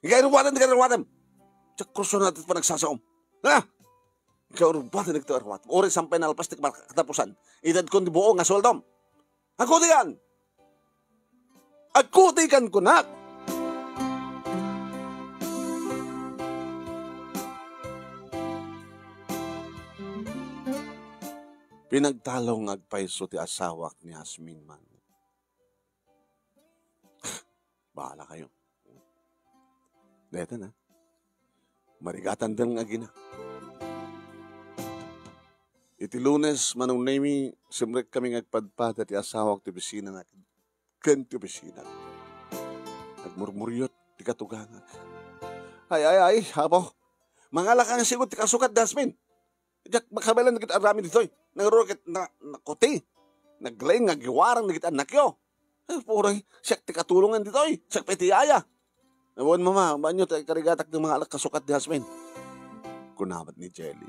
Ikaw, iruatem, ikaw, iruatem. Diak kursunada ti panagsasaom. Ha? Ikaw, iruatem, ikaw, iruatem. Uray saan pay nalpas ti katapusan, itedkon ti buo nga sueldom. Agkutikan! Agkutikan, kunak! Pinagtalong nga agpayso ti asawak ni Jasmine man. Bahala kayo. Dayta na. Marigatan deng agina. Iti Lunes, Manong Nemi, simrek kami nga agpadpada ti asawak ti opisina na ken ti opisina. Nagmurmuriot ti katugangak. Ay, ay, ay, apo. Mangala ka nga sigud ti kasukat, Jasmine. Diak makabaelan dagiti aramid ditoy. Nangruna ket na-, nakuti. Naglaing nga agiwarang dagiti annakyo. Ay, puray, siak ti katulongan ditoy. Siak pay ti yaya. Awan, mama, banyo ti karigatak ti mangala kasukat ni Jasmine. Kuna met ni Jelly.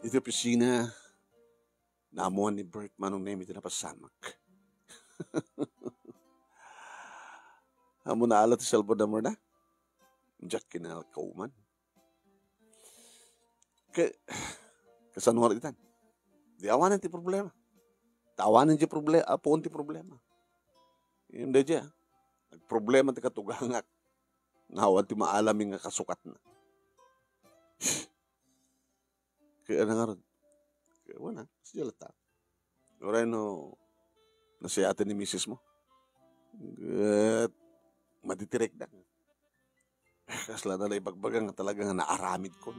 Iti opisina, naammuan ni Bert, Manong Nemi, ti napasamak. Ammona ala ti cellphone number na? Diak kinalkaw man. Ke-, kasano nga itan? Di awanen ti problema. Ta awanen ti proble-, apuon ti problema. Hindi dya. Nagproblema ti katugangak. Nga awan ti maalam nga kasukatna. Kaya na nga ron. Kaya wala. Kasi dyan lang ta. Uray no, nasiyaten ni misis mo. Ket, maditirek na. Kasla na la ibagbaga nga talaga nga naaramid ko.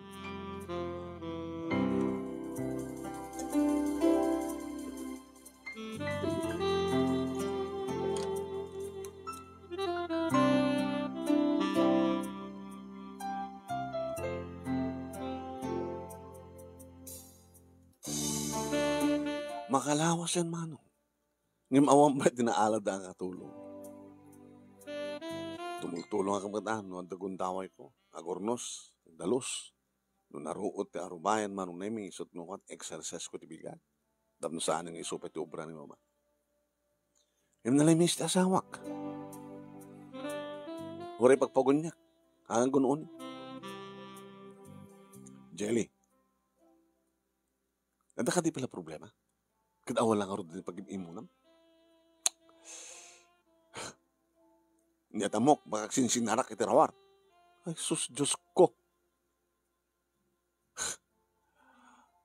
Makalawas yan, manong. Ngem awan pay ti naalada a katulong. Tumultulong a kami no adda gundawayko. Agurnos, agdalus. No naruot ti arubayan, manong Nemi, isut' no kat, exercise ko ti bigat. Tapno saan nga isu pay ti obra ni mama. Ngem nalimis ti asawak. Uray pagpagunyak. Awan kun-un. Jelly. Adda kadi pala problema? Ket awan lang ngarud ti pagim-imunam. Nia ta ammok, baka agsinsinarak iti rawar. Ay, sus, Diosko.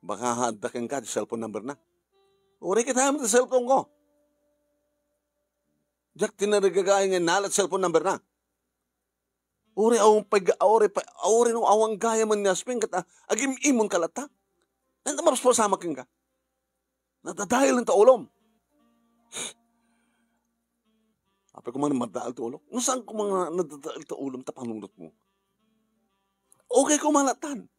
Baka adda kenka ti cellphone number na. Uray ket awan ti cellphone ko. Diak ti narigaga nga inala ti cellphone number na. Uray awan pay ga-, uray pay, uray no awan gayam ni Aspen ket, ah, agim-imonka latta. Ania ti mapaspasamak kenka? Nadadael ta ulom. Apay koma nga nadadael ti ulok? No saan koma nga nadadael ti ulom ta panunotmo? Okay koma lattan.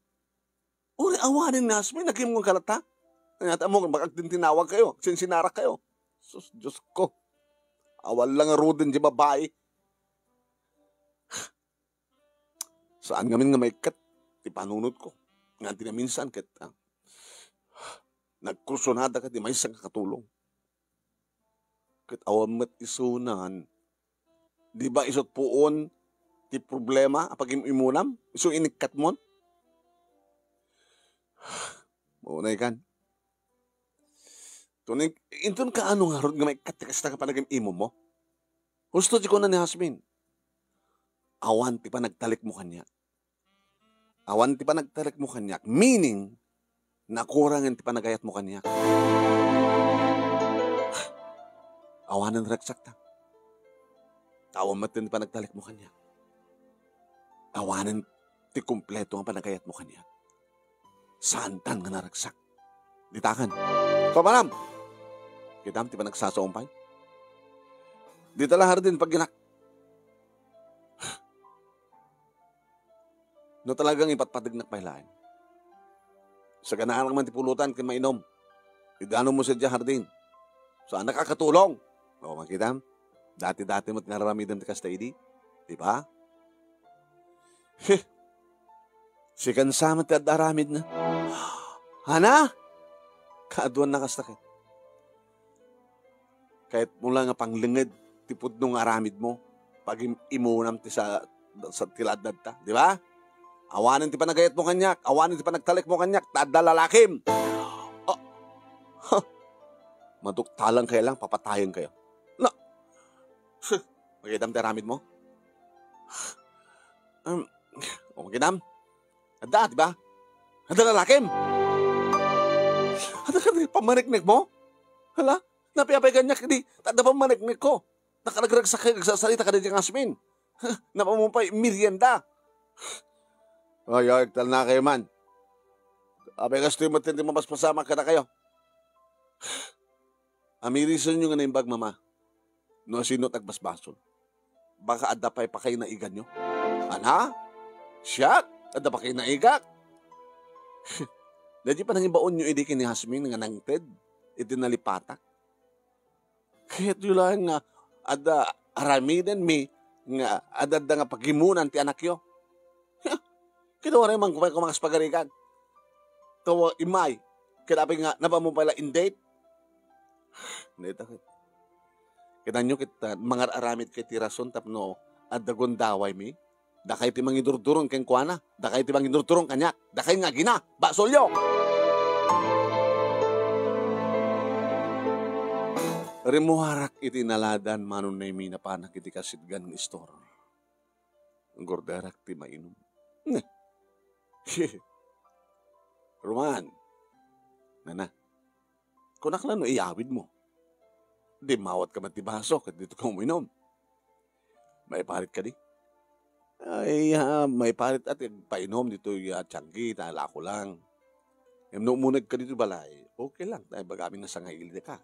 Uray awanen ni Aspen, agim-imonka latta. Ania ta ammok, baka agtintinawag kayo, agsinsinarak kayo. Sus, Diosko. Awan lang ngaruden ti babai. Saan ngamin nga maikkat ti panunotko. Nga ti naminsan ket, ah, nagkursunada ket ti maysa nga katulong. Ket awan met isunan. Di ba isut' puon ti problema a pagim-imunam? Isu inikkatmon? Maunay kan. Tuning, inton kaano ngarud nga maikkat ti kasta nga panagim-imummo? Husto ti kuna ni Jasmine. Awan ti panagtalekmo kaniak. Awan ti panagtalekmo kaniak, meaning, nakurangen ti panagayatmo kaniak. Awanen ragsakta. Awan met ti panagtalekmo kaniak. Awanen ti kumpleto nga panagayatmo kaniak. Saantan nga naragsak. Ditakan. Papanam! Kitam ti panagsasaom pay. Dita la, Hardin, pagginak. No talagang ipatpategnak pay laeng. Sagananak man ti pulutan ken mainom. Idanom mo sadiay Hardin. Saannak a katulong. O, makitam? Dati-dati met nga aramidem ti kasta idi. Di ba? Heh. Sikan sa met ti adda aramidna. Hana? Kaaduanna kasta ket. Kayatmo la nga panglenged ti pudno nga aramidmo, pagim-imunam ti sa, sa ti ladnadta, di ba? Awanen ti panagayatmo kaniak, awanen ti panagtalekmo kaniak, ta adda lalakim. Ah. Huh. Maduktalan kayo lang, papatayen kayo. Na. Huh. Makitam ti aramidmo? Um, o, makitam? Adda, di ba? Adda lalakim. Adda ka di pammaniknik mo? Hala? Napiapay kaniak idi, ta adda pammaniknik ko. Nakaragragsak kayo, agsasarita ka di Jasmine. Napamumpay, merienda. Ay, ay, talna kayo man. Apay kastoy met ti mapaspasamak kada kayo. Amirisenyo nga naimbag, Mama, no asino ti agbasbasol. Baka adda pay pakainaiganyo. Ana? Siak? Adda pakainaigak? Daydi panangibaonyo idi ken ni Jasmine nga nangted iti nalipatak. Kayatyo laeng nga adda aramidenmi nga adda nga pagimunan ti anakyo. Ket uray man koma, koma kas pagarigan. Tawa, immay. Ket apay nga, napamumpay la in date? Dayta ket. Kitanyo ket, ah, mangar-aramid kay ti rason tapno adda gundawaymi. Dakay ti mangidurduron kenkuana. Dakay ti mangidurduron kaniak. Dakay nga agina. Basolyo! Rimmuarak iti naladan, Manong Nemi, napanak iti kasidgan nga istor. Gurderak ti mainom. Neh. Roman. Nana. Kunak la no iyawid mo. Dimmawat ka met ti baso, ket dito ka uminom. Maiparit ka di? Ay, ah, maiparit at painom dito ya tianggi, ta lako lang. Ngem no umuneg ka dito balay, okay lang, ta ibagami nga sangaili ka.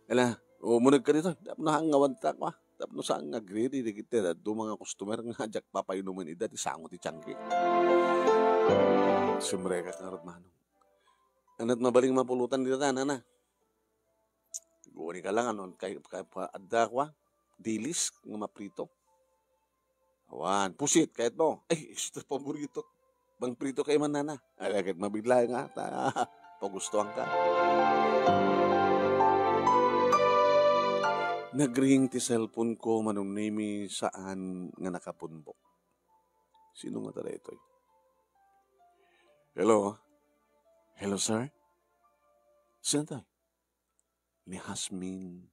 Ala, umuneg ka dito, tapno hangawan ta, kwa. Tapno saan nga agriri, di kita, duma nga customer nga ajak papainuman ida, ti sango ti tianggi. Sumrekak ngarud, Manong. Ania't mabaling mapulutan dita, nana? Pwede ka lang, ano, kay, kay, pa, adda, kwa, dilis nga maprito. Awan, pusit, kayatmo. Ay, isu ti paborito. Mangprito kay man, nana. Ay, ket mabitla nga, ta, pagustuhan ka. Nagring ti cellphone ko, Manong Nemi, saan nga nakapunbok. Sino nga ta daytoy? Hello? Hello, sir? Sino tayo? Ni Hasmin.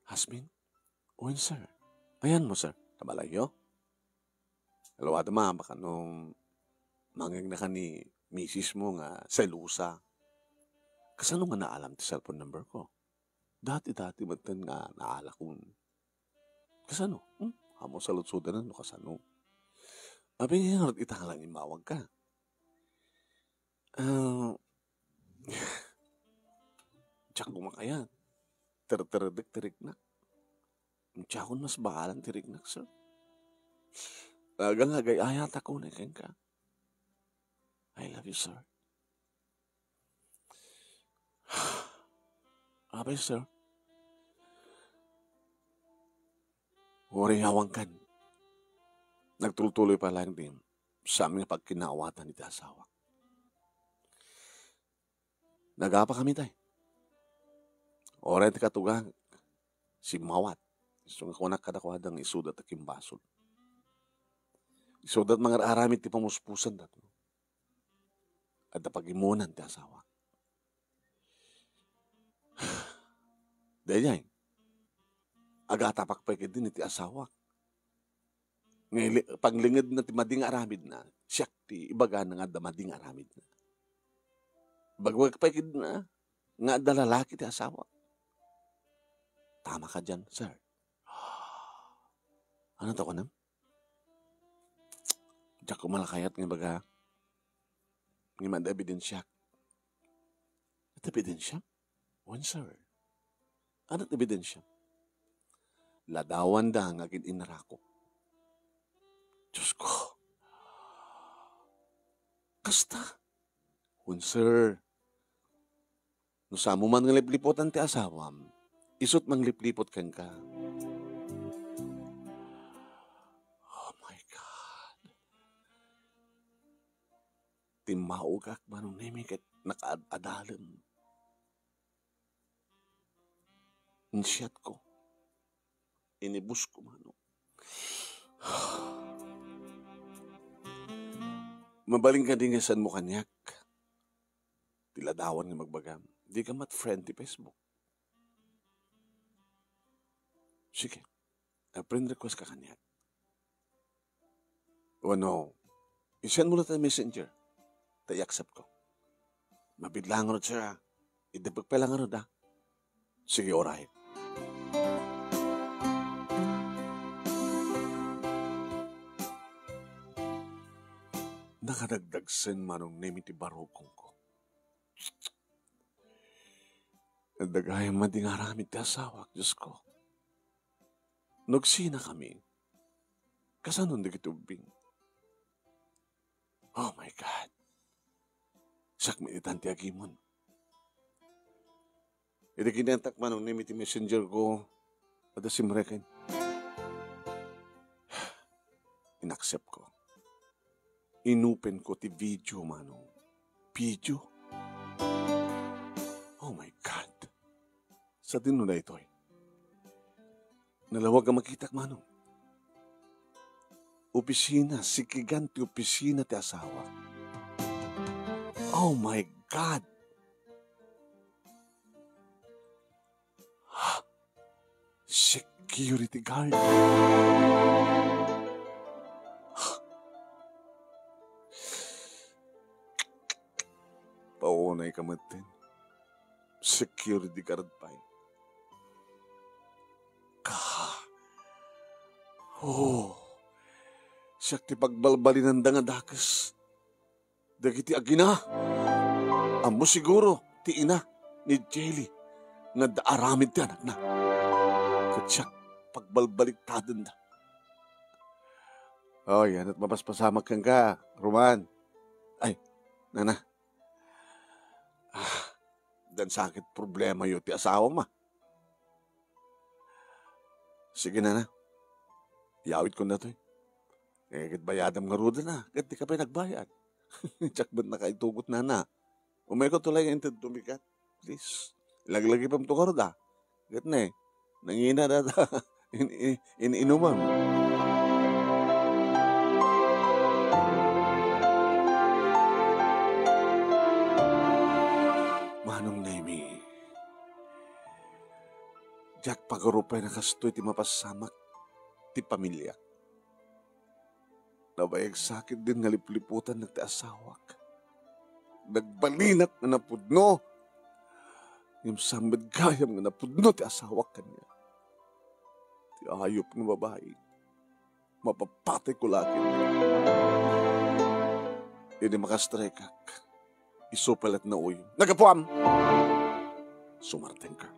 Hasmin? Wen, sir. Ayan mo, sir. Kabalay yo? Alawada ma, baka no mangegna ka ni misis mo nga selosa. Kasano nga naalam ti cellphone number ko? Dati-dati metten nga naalakon. Kasano? Hmm? Amo saludsodanan no kasano. Abi nga ngarud ita nga lang immawag ka. Ah, diak ko makayat. Terteredek ti riknak. Diakon mas baalan ti riknak, sir. Talaga nga agay-ayatak unay kenka. I love you, sir. Apay, sir? Uray awan kan. Nagtultuloy pa lang din sa amin nga pagkinaawatan iti asawa. Nagapa kami, tay. Uray ti katugak, simmawat. Isu nga kunak kadakuada nga isuda ta kimbasol. Isuda ta mangar-aramid ti pamuspusan da. Adda pagimmunan ti asawa. Daydiay, agatapak pay ketdi iti asawak. Nga ili-, panglingedna ti madi nga aramidna, siak ti ibagana nga adda madi nga aramidna. Ibagbaga pay ketdina nga adda lalaki ti asawak. Tama ka diyan, sir. Ano to, kunam? Diak ko malakayat nga ibaga. Ngem adda ebidensiak. Adda ebidensiam? Wen, sir. Adda ebidensiam? Ladawanda nga agin-innarakok. Diyos ko. Kasta? Wen, sir. No saan mo man nga lipliputan ti asawam, isut' manglipliput kenka. Oh my God. Timmaugak, Manong Nemi, ket nakaad-adalem. Insiatko. Inibusko, Manong. Mabalin kadi nga saan mo kaniak ti ladawan nga ibagbagam. Di ka mat friend ti Facebook. Sige. A friend request ka kaniak. Wenno, i-send mo lang ta messenger. Ta i-accept ko. Mabitla ngarud, sir, ah. Idepek pay lang ngarud, ah. Sige, alright. Nakadagdagsen, Manong Nemi, ti barukongko. Adda gayam madi nga aramid ti asawak, Diyos ko. No agsina kami, kasano dagiti ubbing? Oh my God. Sakmi itan ti agimon. Iti kinentak, Manong Nemi, ti messenger ko, adda simreken. Inaccept ko. Inopen ko ti video, Manong. Video? Oh my God. Sadino daytoy? Nalawag a makitak, Manong. Opisina, sikigan ti opisina ti asawa. Oh my God! Security guard. Paunay ka metten. Security guard pay. Ka. Oh. Siak ti pagbalbalinanda nga dakes dagiti agina. Ammo siguro ti ina ni Jelly nga adda aramid ti anakna. Ket siak pagbalbaliktadenda. Oy, ania't mapaspasamak kenka, Roman? Ay, Nana, ah, dan sakit problema yo ti asawam, a. Sige, nana. Yawid kon datoy. Eh, ket bayadam ngaruden, a, ket dika pay nagbayad. Diak met nakaitugot, nana. Umayko tulay nga inted tumikat. Please. Laglagipem to ngarud, a. Ket ne, nangina data in, in, in-inumam. Manong Nemi, diak pagarupayen a kastoy ti mapassamak ti pamiliak. Nabayag sakit din nga lipliputannak ti asawak. Nagbalinak nga napudno. Ngem saan met gayam nga napudno ti asawak kaniak. Ti ayup nga babai. Mapapatayko la ket. Idi makastrekak, isu pay latta nga uyong. Naggapuam! Sumartenka.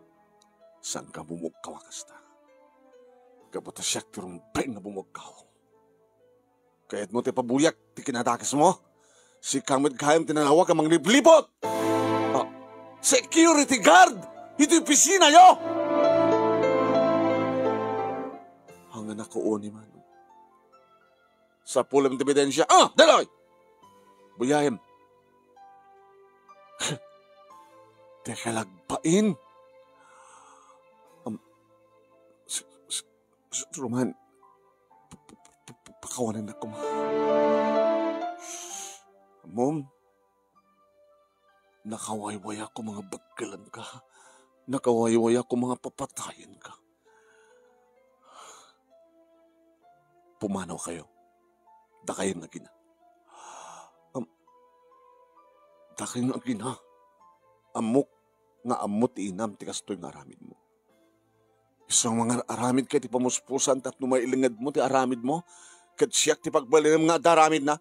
Saanka bumugkaw a kasta. Gapu ta siak ti rumbeng nga bumugkaw. Kayatmo ti pabuyak ti kinadakesmo? Sika met gayam ti nalawag a manglipliput! Ah, security guard iti opisinayo! Hangan a kuoni, Manong. Sapulem ti ebidensia. Ah, daloy! Buyaem. Dika lagbain. Am, s-, s-, s-, Roman, p-, p-, p-, p-, pakawanennak koma. Mom, nakawaywayak koma nga bekkelenka. Nakawaywayak koma nga papatayenka. Pumanawkayo. Dakayo nga agina. Am-, dakayo nga agina. Ammok nga ammo ti inam ti kastoy nga aramidmo. Isu nga mangar-aramidka iti pamuspusan tapno mailingedmo ti aramidmo, ket siak ti pagbalinem nga adda aramidna.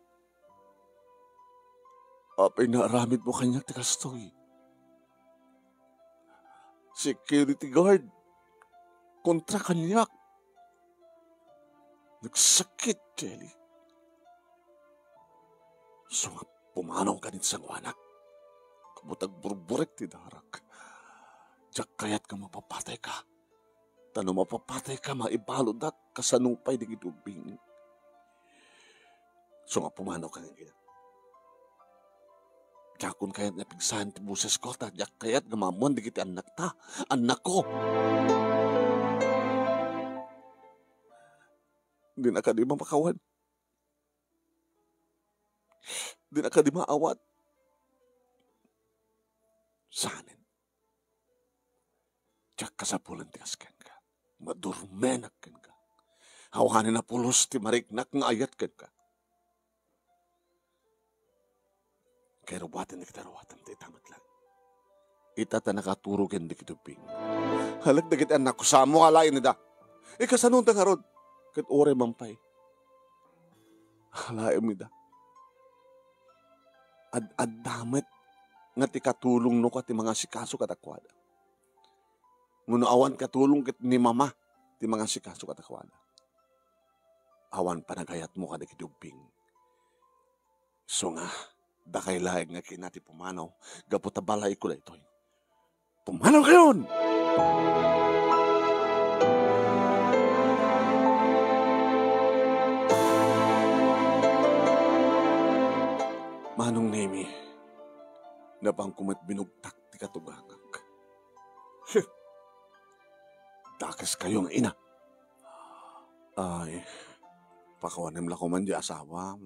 Apay nga aramidmo kaniak ti kastoy? Security guard. Kontra kaniak. Nagsakit, Jelly. Isu nga pumanawka iti sangoanak. Gapu ta agburburek ti darak. Diak kayat nga mapapatayka. Ta no mapapatayka, maibaludak kasano pay dagiti ubbing. Isu nga pumanawka nga agina. Diakon kayat nga pigsaen ti bosesko, ta diak kayat nga maammoan dagiti annakta, annakko. Dina kadi mapakawan. Dina kadi maawat. Saanen. Diak kasapulan ti kas kenka. Madurmenak kenka. Awanen a pulos ti mariknak nga ayat kenka. Kay rubuaten dagiti aruatem ta ita met laeng. Ita ta nakaturo ken dagiti ubbing. Halek dagiti annakko, samo alaen ida. Ikasanonda ngarud, ket uray man pay. Alaem ida. Ad-adda met nga ti katulongno ka ti mangasikaso kadakuada. Ngem no awan katulong ket ni mama ti mangasikaso kadakuada. Awan panagayatmo kadagiti ubbing. Isu nga, dakay laeng nga kina ti pumanaw, gapu ta balayko daytoy. Pumanawkayon! Manong Nemi, napanko met binugtak ti katugangak. Dakeskayo nga ina. Ay, pakawanem la koman di asawam.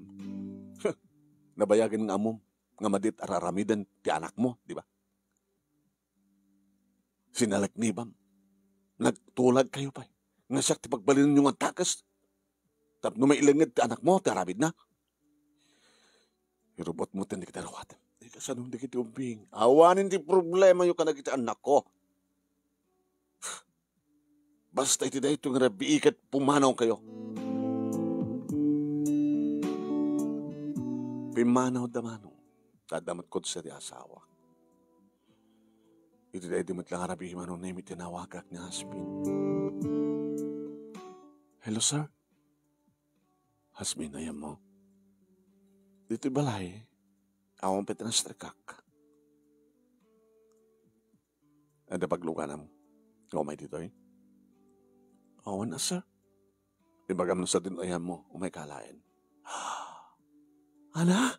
Nabayagen nga ammom nga madi ti ar-aramiden ti anakmo, di ba? Sinalaknibam. Nagtulagkayo pay nga siak ti pagbalinenyo nga dakes tapno mailenged ti anakmo ti aramidna. Irubotmo ten dagiti aruatem. Ikasanon dagiti ubbing. Awanen ti problemayo kadagiti annakko. Basta iti daytoy nga rabii ket pumanawkayo. Pimmanawda, Manong. Adda met kudsa ti asawa. Iti daydi met la nga rabii, Manong Nemi, tinawagak ni Hasbin. Hello, sir. Hasbin, ayanmo? Ditoy balay, Awan pay ti nastrikak. Adda pagluganam nga umay ditoy? Awan a, sir. Ibagam no sadino ti ayanmo, umay ka alaen. Ana?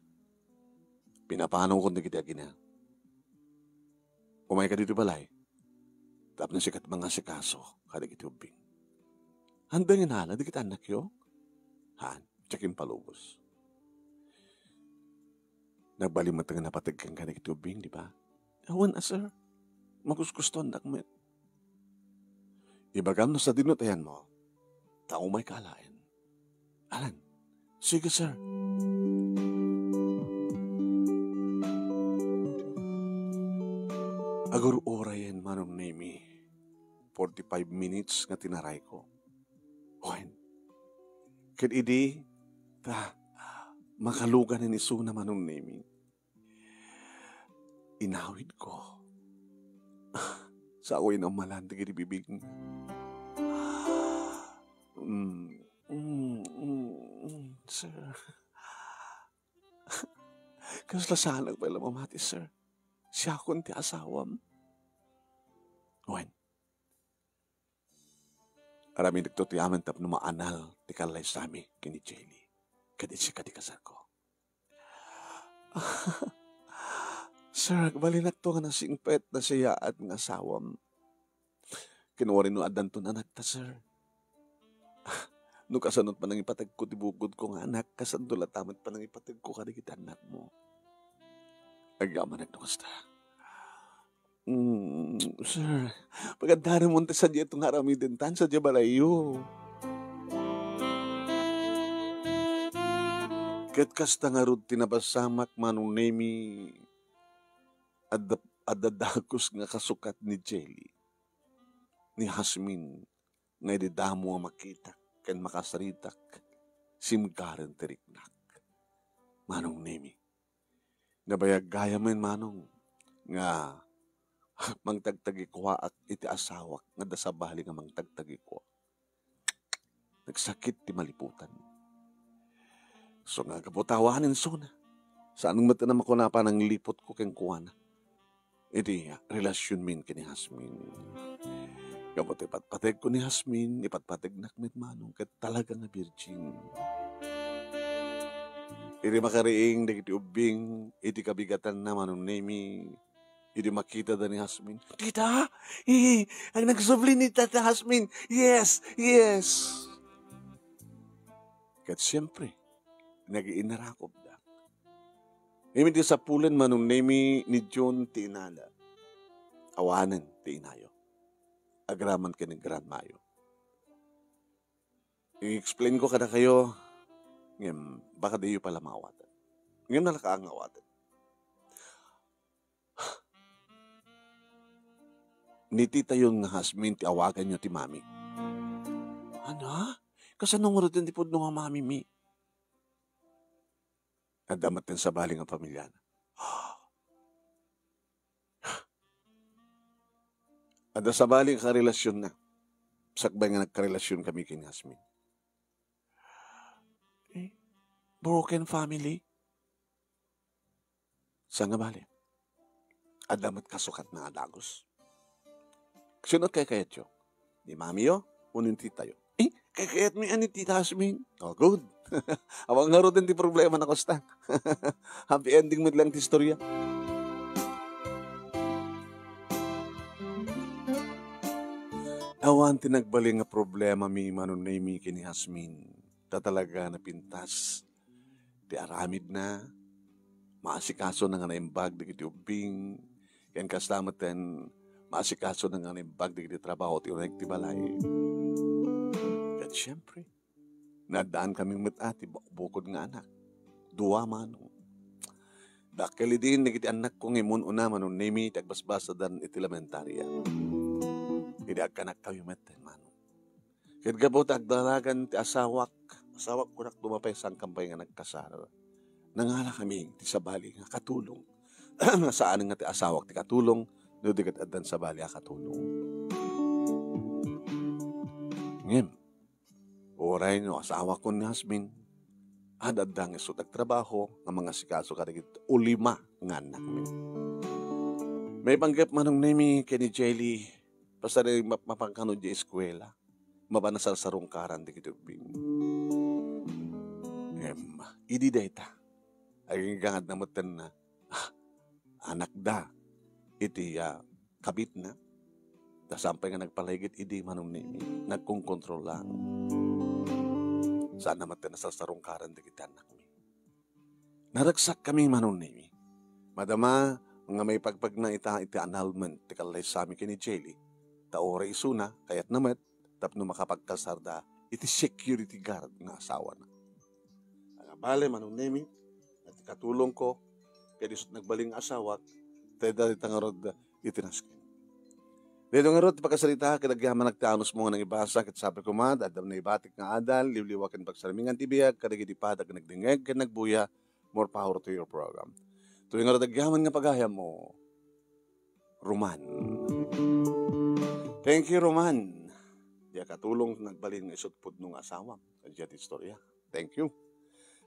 Pinapanawkon dagiti agina. Umay ka ditoy balay. Tapno sika ti mangasikaso kadagiti ubbing. Haan nga inala dagiti annakyo? Haan, diak impalubos. Nagbalin met nga napateg kenka dagiti ubbing, di ba? Awan a, sir. Makuskustoandak met. Ibagam no sadino ti ayanmo, ta umay ka alaen. Alan, sige, sir. Agur-urayen, Manong Nemi. Forty-five minutes nga tinarayko. Wen, ket idi ta makalugan ni isuna, Manong Nemi, inawidko. Sao inammalan dagiti bibigna. Mm, mm, mm, mm, sir. Kasla saanak pay la mamati, sir. Siakon ti asawam. Wen, aramidekto ti amin tapno maanal ti kallaysami ken ni Jelly. Ket sika ti kasarko. Sir, agbalinakto nga nasingpet, nasayaat nga asawam. Kinuna no addanton anakta, sir. No kasano ti panangipategko ti bukodko nga anak, kasanto latta met panangipategko kadagiti annakmo. Agyamanak no kasta. Mm, sir, pagaddanamon ti sadiay nga aramiden, ta sadiay balayyo. Ket kasta ngarud ti napasamak, Manong Nemi, adda, adda dagus nga kasukat ni Jelly, ni Jasmine, nga idi damo a makitak ken makasaritak, simgaren ti riknak. Manong Nemi, nabayag gayam, Manong, nga mangtagtagikuaak iti asawak nga adda sabali nga mangtagtagikua. Nagsakit ti maliputan. So nga gapu ta awanen isuna. Saan met a makuna panangliputko kenkuana iti relasionmi ken ni Jasmine. Gapu ta ipatpategko ni Jasmine, ipatpategnak met, Manong, ket talaga nga virgin. Idi makariing dagiti ubbing iti kabigatanna, Manong Nemi, idi makitada ni Jasmine, "Tita, eh, ang nagsubli ni Tita Jasmine. Yes, yes." Ket siyempre, nagiinarakobda. Ngem iti sapulen, Manong Nemi, ni June ti inala. Awanen ti inayo. Agraman ken ni grandmayo. I-explain ko kadakayo, ngem baka diyo pala maawaten. Ngem nalaka nga awaten. Ni titayon nga Jasmine ti awaganyo ti mami. Ana? Kasano ngarud ti pudno nga mami mi? Adda met ti sabali nga pamilyana. Adda sabali nga karelasionna. Sakbay nga nagkarelasion kami ken Jasmine. Eh, broken family? Saan nga bali? Adda met kasukatna a dagus. Sino ti kaykayatyo? Ni mamiyo o ni titayo? Eh, kaykayatmi a ni Tita Jasmine. Oh, good. Awan ngaruden ti problema na kasta. Happy ending met lang ti istorya. Awan ti nagbalin nga problemami, Manong Nemi, ken ni Jasmine. Ta talaga napintas ti aramidna, maasikasona nga naimbag dagiti ubbing, ken kasta metten, maasikasona nga naimbag dagiti trabaho ti uneg ti balay. Ket siempre, naaddaankamin met a ti bukbukod nga anak. Dua, Manong. Dakkel idin dagiti annakko nga immun-una, Manong Nemi, ti agbasbasadan iti elementaria. Idi agkanakkami metten, Manong. Ket gapu ta agdaragan ti asawak, asawak, kunak, duma pay, saankami pay nga nagkasar. Nangalakami ti sabali nga katulong. Nga saan nga ti asawak ti katulong, no di ket addan sabali a katulong. Ngem, uray no asawakon ni Jasmine, ad-adda nga isu ti agtrabaho nga mangasikaso kadagiti ulima nga annakmi. Maipanggep, Manong Nemi, ken ni Jelly, pasaray map-, mapankano diay eskuela. Mapan a sarsarungkaran dagiti ubbing. Ngem, idi dayta, aginggangadna metten, ah, anakda iti, ah, kabitna. Ta saan pay nga nagpalagip idi, Manong Nemi, nagkonkontrol lang. Saanna metten a sarsarungkaran dagiti annakmi. Naragsakkami, Manong Nemi. Madama nga maipagpagna ita iti annulment ti kallaysami ken ni Jelly. Ta uray isuna, kayatna met tapno makapagkalsarda iti security guard nga asawana. Nga bale, Manong Nemi, iti katulongko, ken isu ti nagbalin nga asawak, ta dayta ngarud iti nasken. Daytoy ngarud ti pakasarita ket agyamanak ti anusmo nga nangibasa, ket sapay koma, adda naibatik nga adal, liwliwa ken pagsarmingan ti biag kadagiti padak nga nagdengngeg ken nagbuya. More power to your program. Toy ngarud agyaman nga pagayammo, Roman. Thank you, Roman. Diak katulong nagbalin nga isu ti pudno nga asawam. Kadya ti istorya. Thank you.